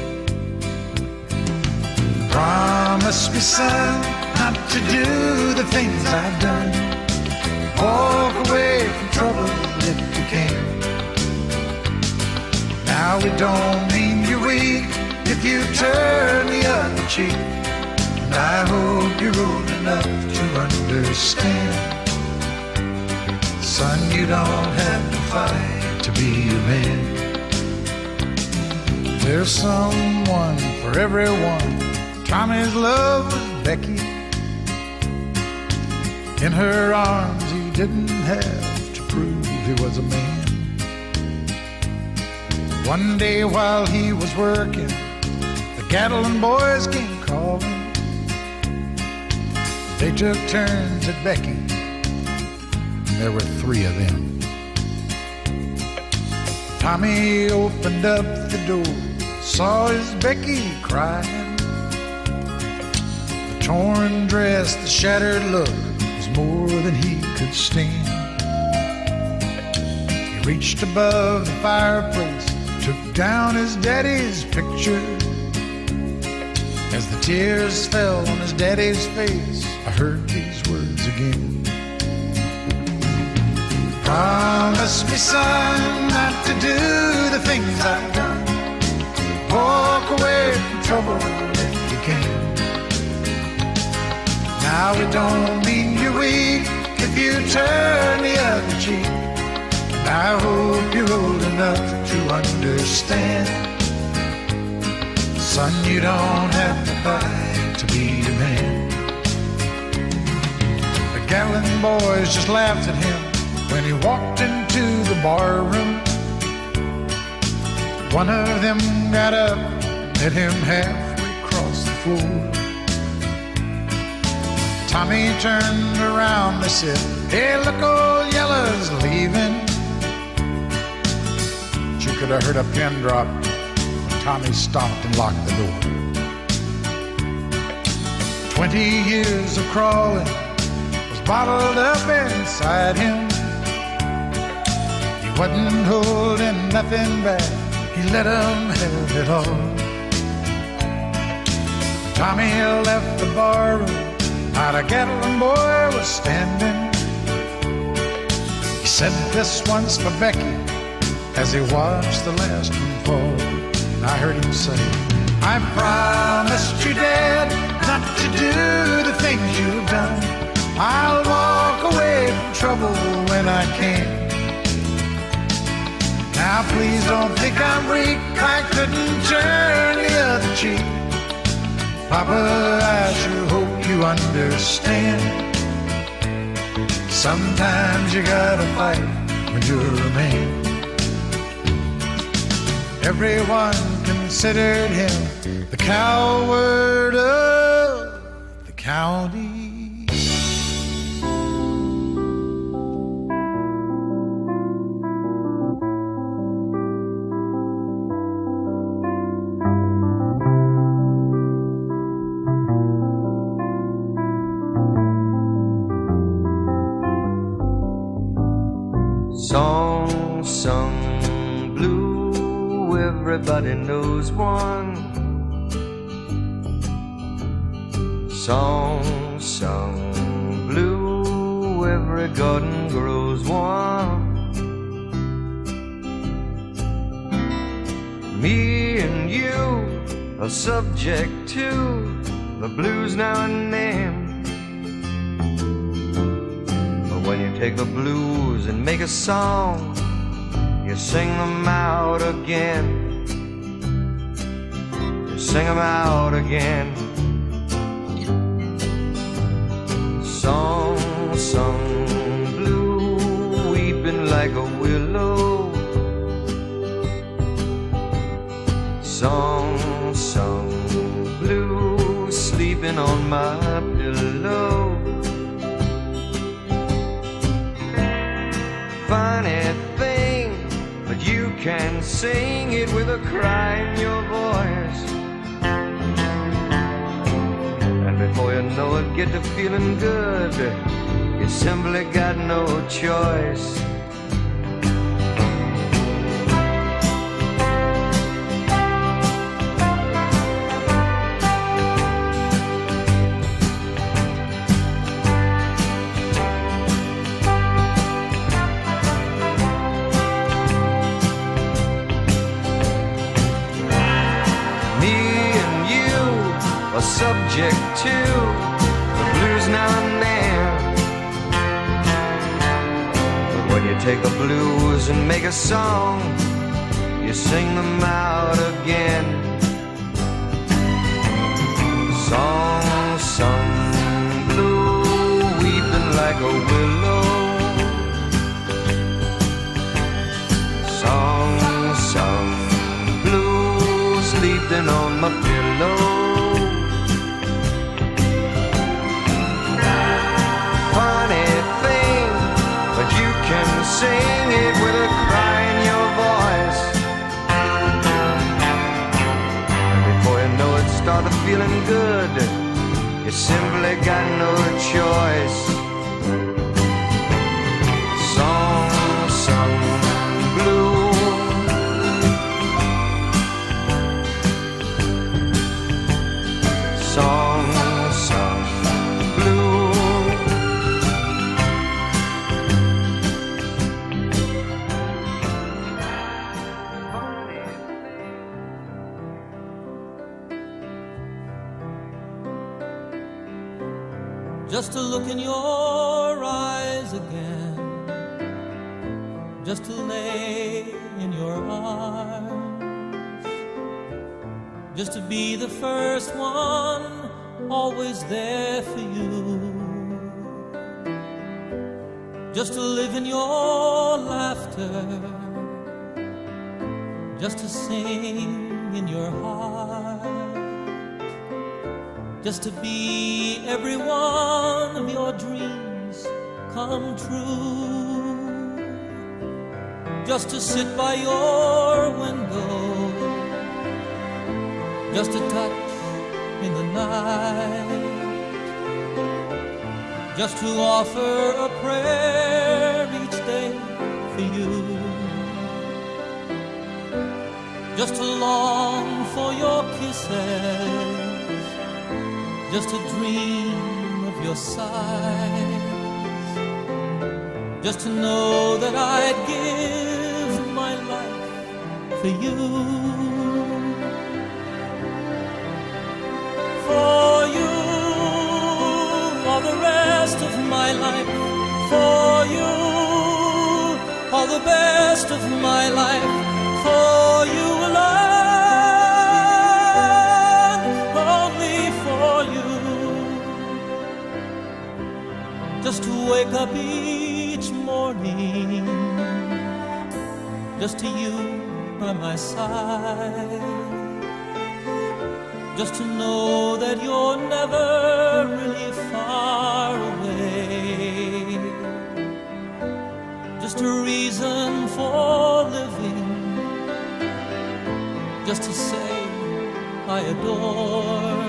Promise me, son, not to do the things I've done. Walk away from trouble if you can. Now, it don't mean you're weak if you turn the other cheek. And I hope you're old enough to understand. Son, you don't have to fight to be a man." There's someone for everyone. Tommy's love was Becky. In her arms, he didn't have to prove he was a man. One day while he was working, the Gatlin boys came calling. They took turns at Becky. There were three of them. Tommy opened up the door, saw his Becky crying. The torn dress, the shattered look was more than he could stand. He reached above the fireplace, took down his daddy's picture. As the tears fell on his daddy's face, I heard these words again. "Promise me, son, not to do the things I've done. Walk away from trouble if you can. Now, it don't mean you're weak if you turn the other cheek. And I hope you're old enough to understand. Son, you don't have to fight to be a man. The Gatlin boys just laughed at him when he walked into the bar room. One of them got up, met him halfway across the floor. Tommy turned around, they said, "Hey, look, old Yellow's leaving." But you could have heard a pin drop when Tommy stopped and locked the door. Twenty years of crawling was bottled up inside him. He wasn't holding nothing back, he let 'em have it all. Tommy left the bar room, not a Gatlin boy was standing. He said this once for Becky as he watched the last one fall. And I heard him say, "I promised you, Dad, not to do the things you've done. I'll walk away from trouble when I can. Now please don't think I'm weak, I couldn't turn the other cheek. Papa, I sure hope you understand. Sometimes you gotta fight when you're a man." Everyone considered him the coward of the county. Song sung blue, everybody knows one. Song sung blue, every garden grows one. Me and you are subject to the blues now and then. But when you take the blues and make a song, you sing them out again. You sing them out again. Song sung blue, weeping like a willow. Song sung blue, sleeping on my pillow. Funny thing, but you can sing it with a cry in your voice. And before you know it, get to feeling good. You simply got no choice. Me and you are subject to the blues now and then. But when you take the blues and make a song, you sing them out again. Song sung blue, weeping like a willow. Song sung blue, sleeping on my pillow. Funny thing, but you can sing it with a cry in your voice. And before you know it, started feeling good. You simply got no choice. Song sung blue. Song sung blue. Just to look in your eyes again, just to lay in your arms, Just to be the first one, always there for you. Just to live in your laughter. Just to sing in your heart. Just to be every one of your dreams come true. Just to sit by your window, just to touch in the night, just to offer a prayer each day for you, just to long for your kisses, just to dream of your sighs, just to know that I'd give my life for you. For you, all the rest of my life. For you, all the best of my life. For you alone, only for you. Just to wake up each morning, just to you by my side, just to know that you're never really far away, just a reason for living, just to say I adore,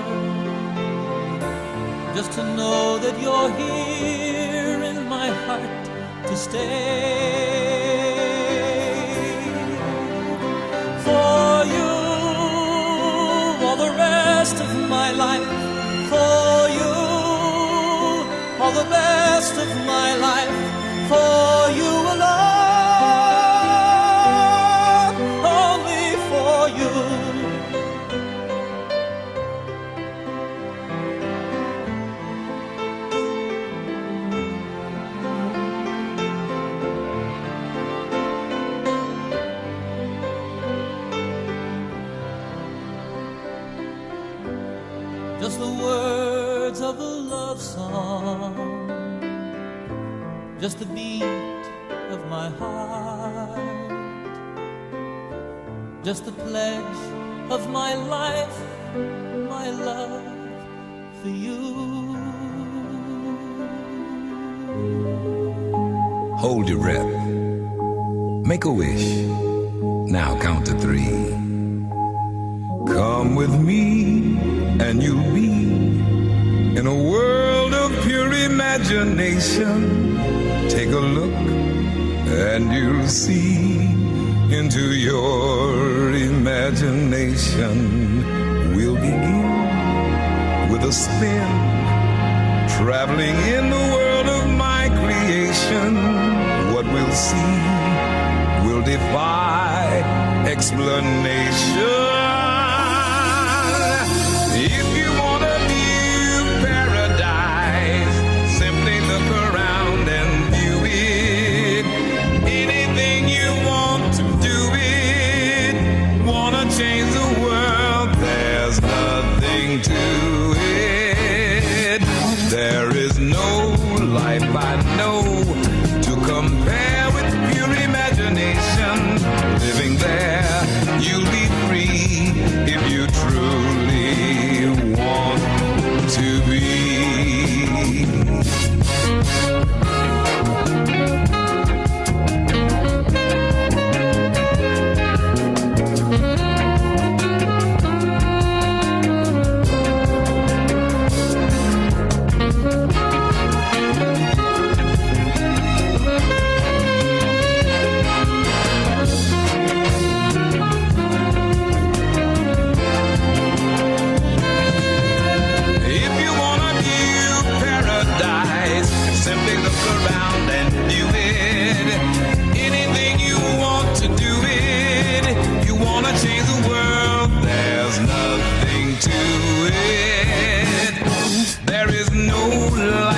just to know that you're here in my heart to stay. For you, all the rest of my life. For you, all the best of my life. For you alone, only for you. Just the words of a love song, just the beat of my heart, just the pledge of my life, my love for you. Hold your breath. Make a wish. Now count to three. Come with me, and you'll be in a world of pure imagination. Take a look, and you'll see into your imagination. We'll begin with a spin, traveling in the world of my creation. What we'll see will defy explanation. If you want a new paradise, simply look around and view it. Anything you want to do it. Wanna change the world, there's nothing to it. There is no life I know to compare with pure imagination. Living there, you'll be free if you truly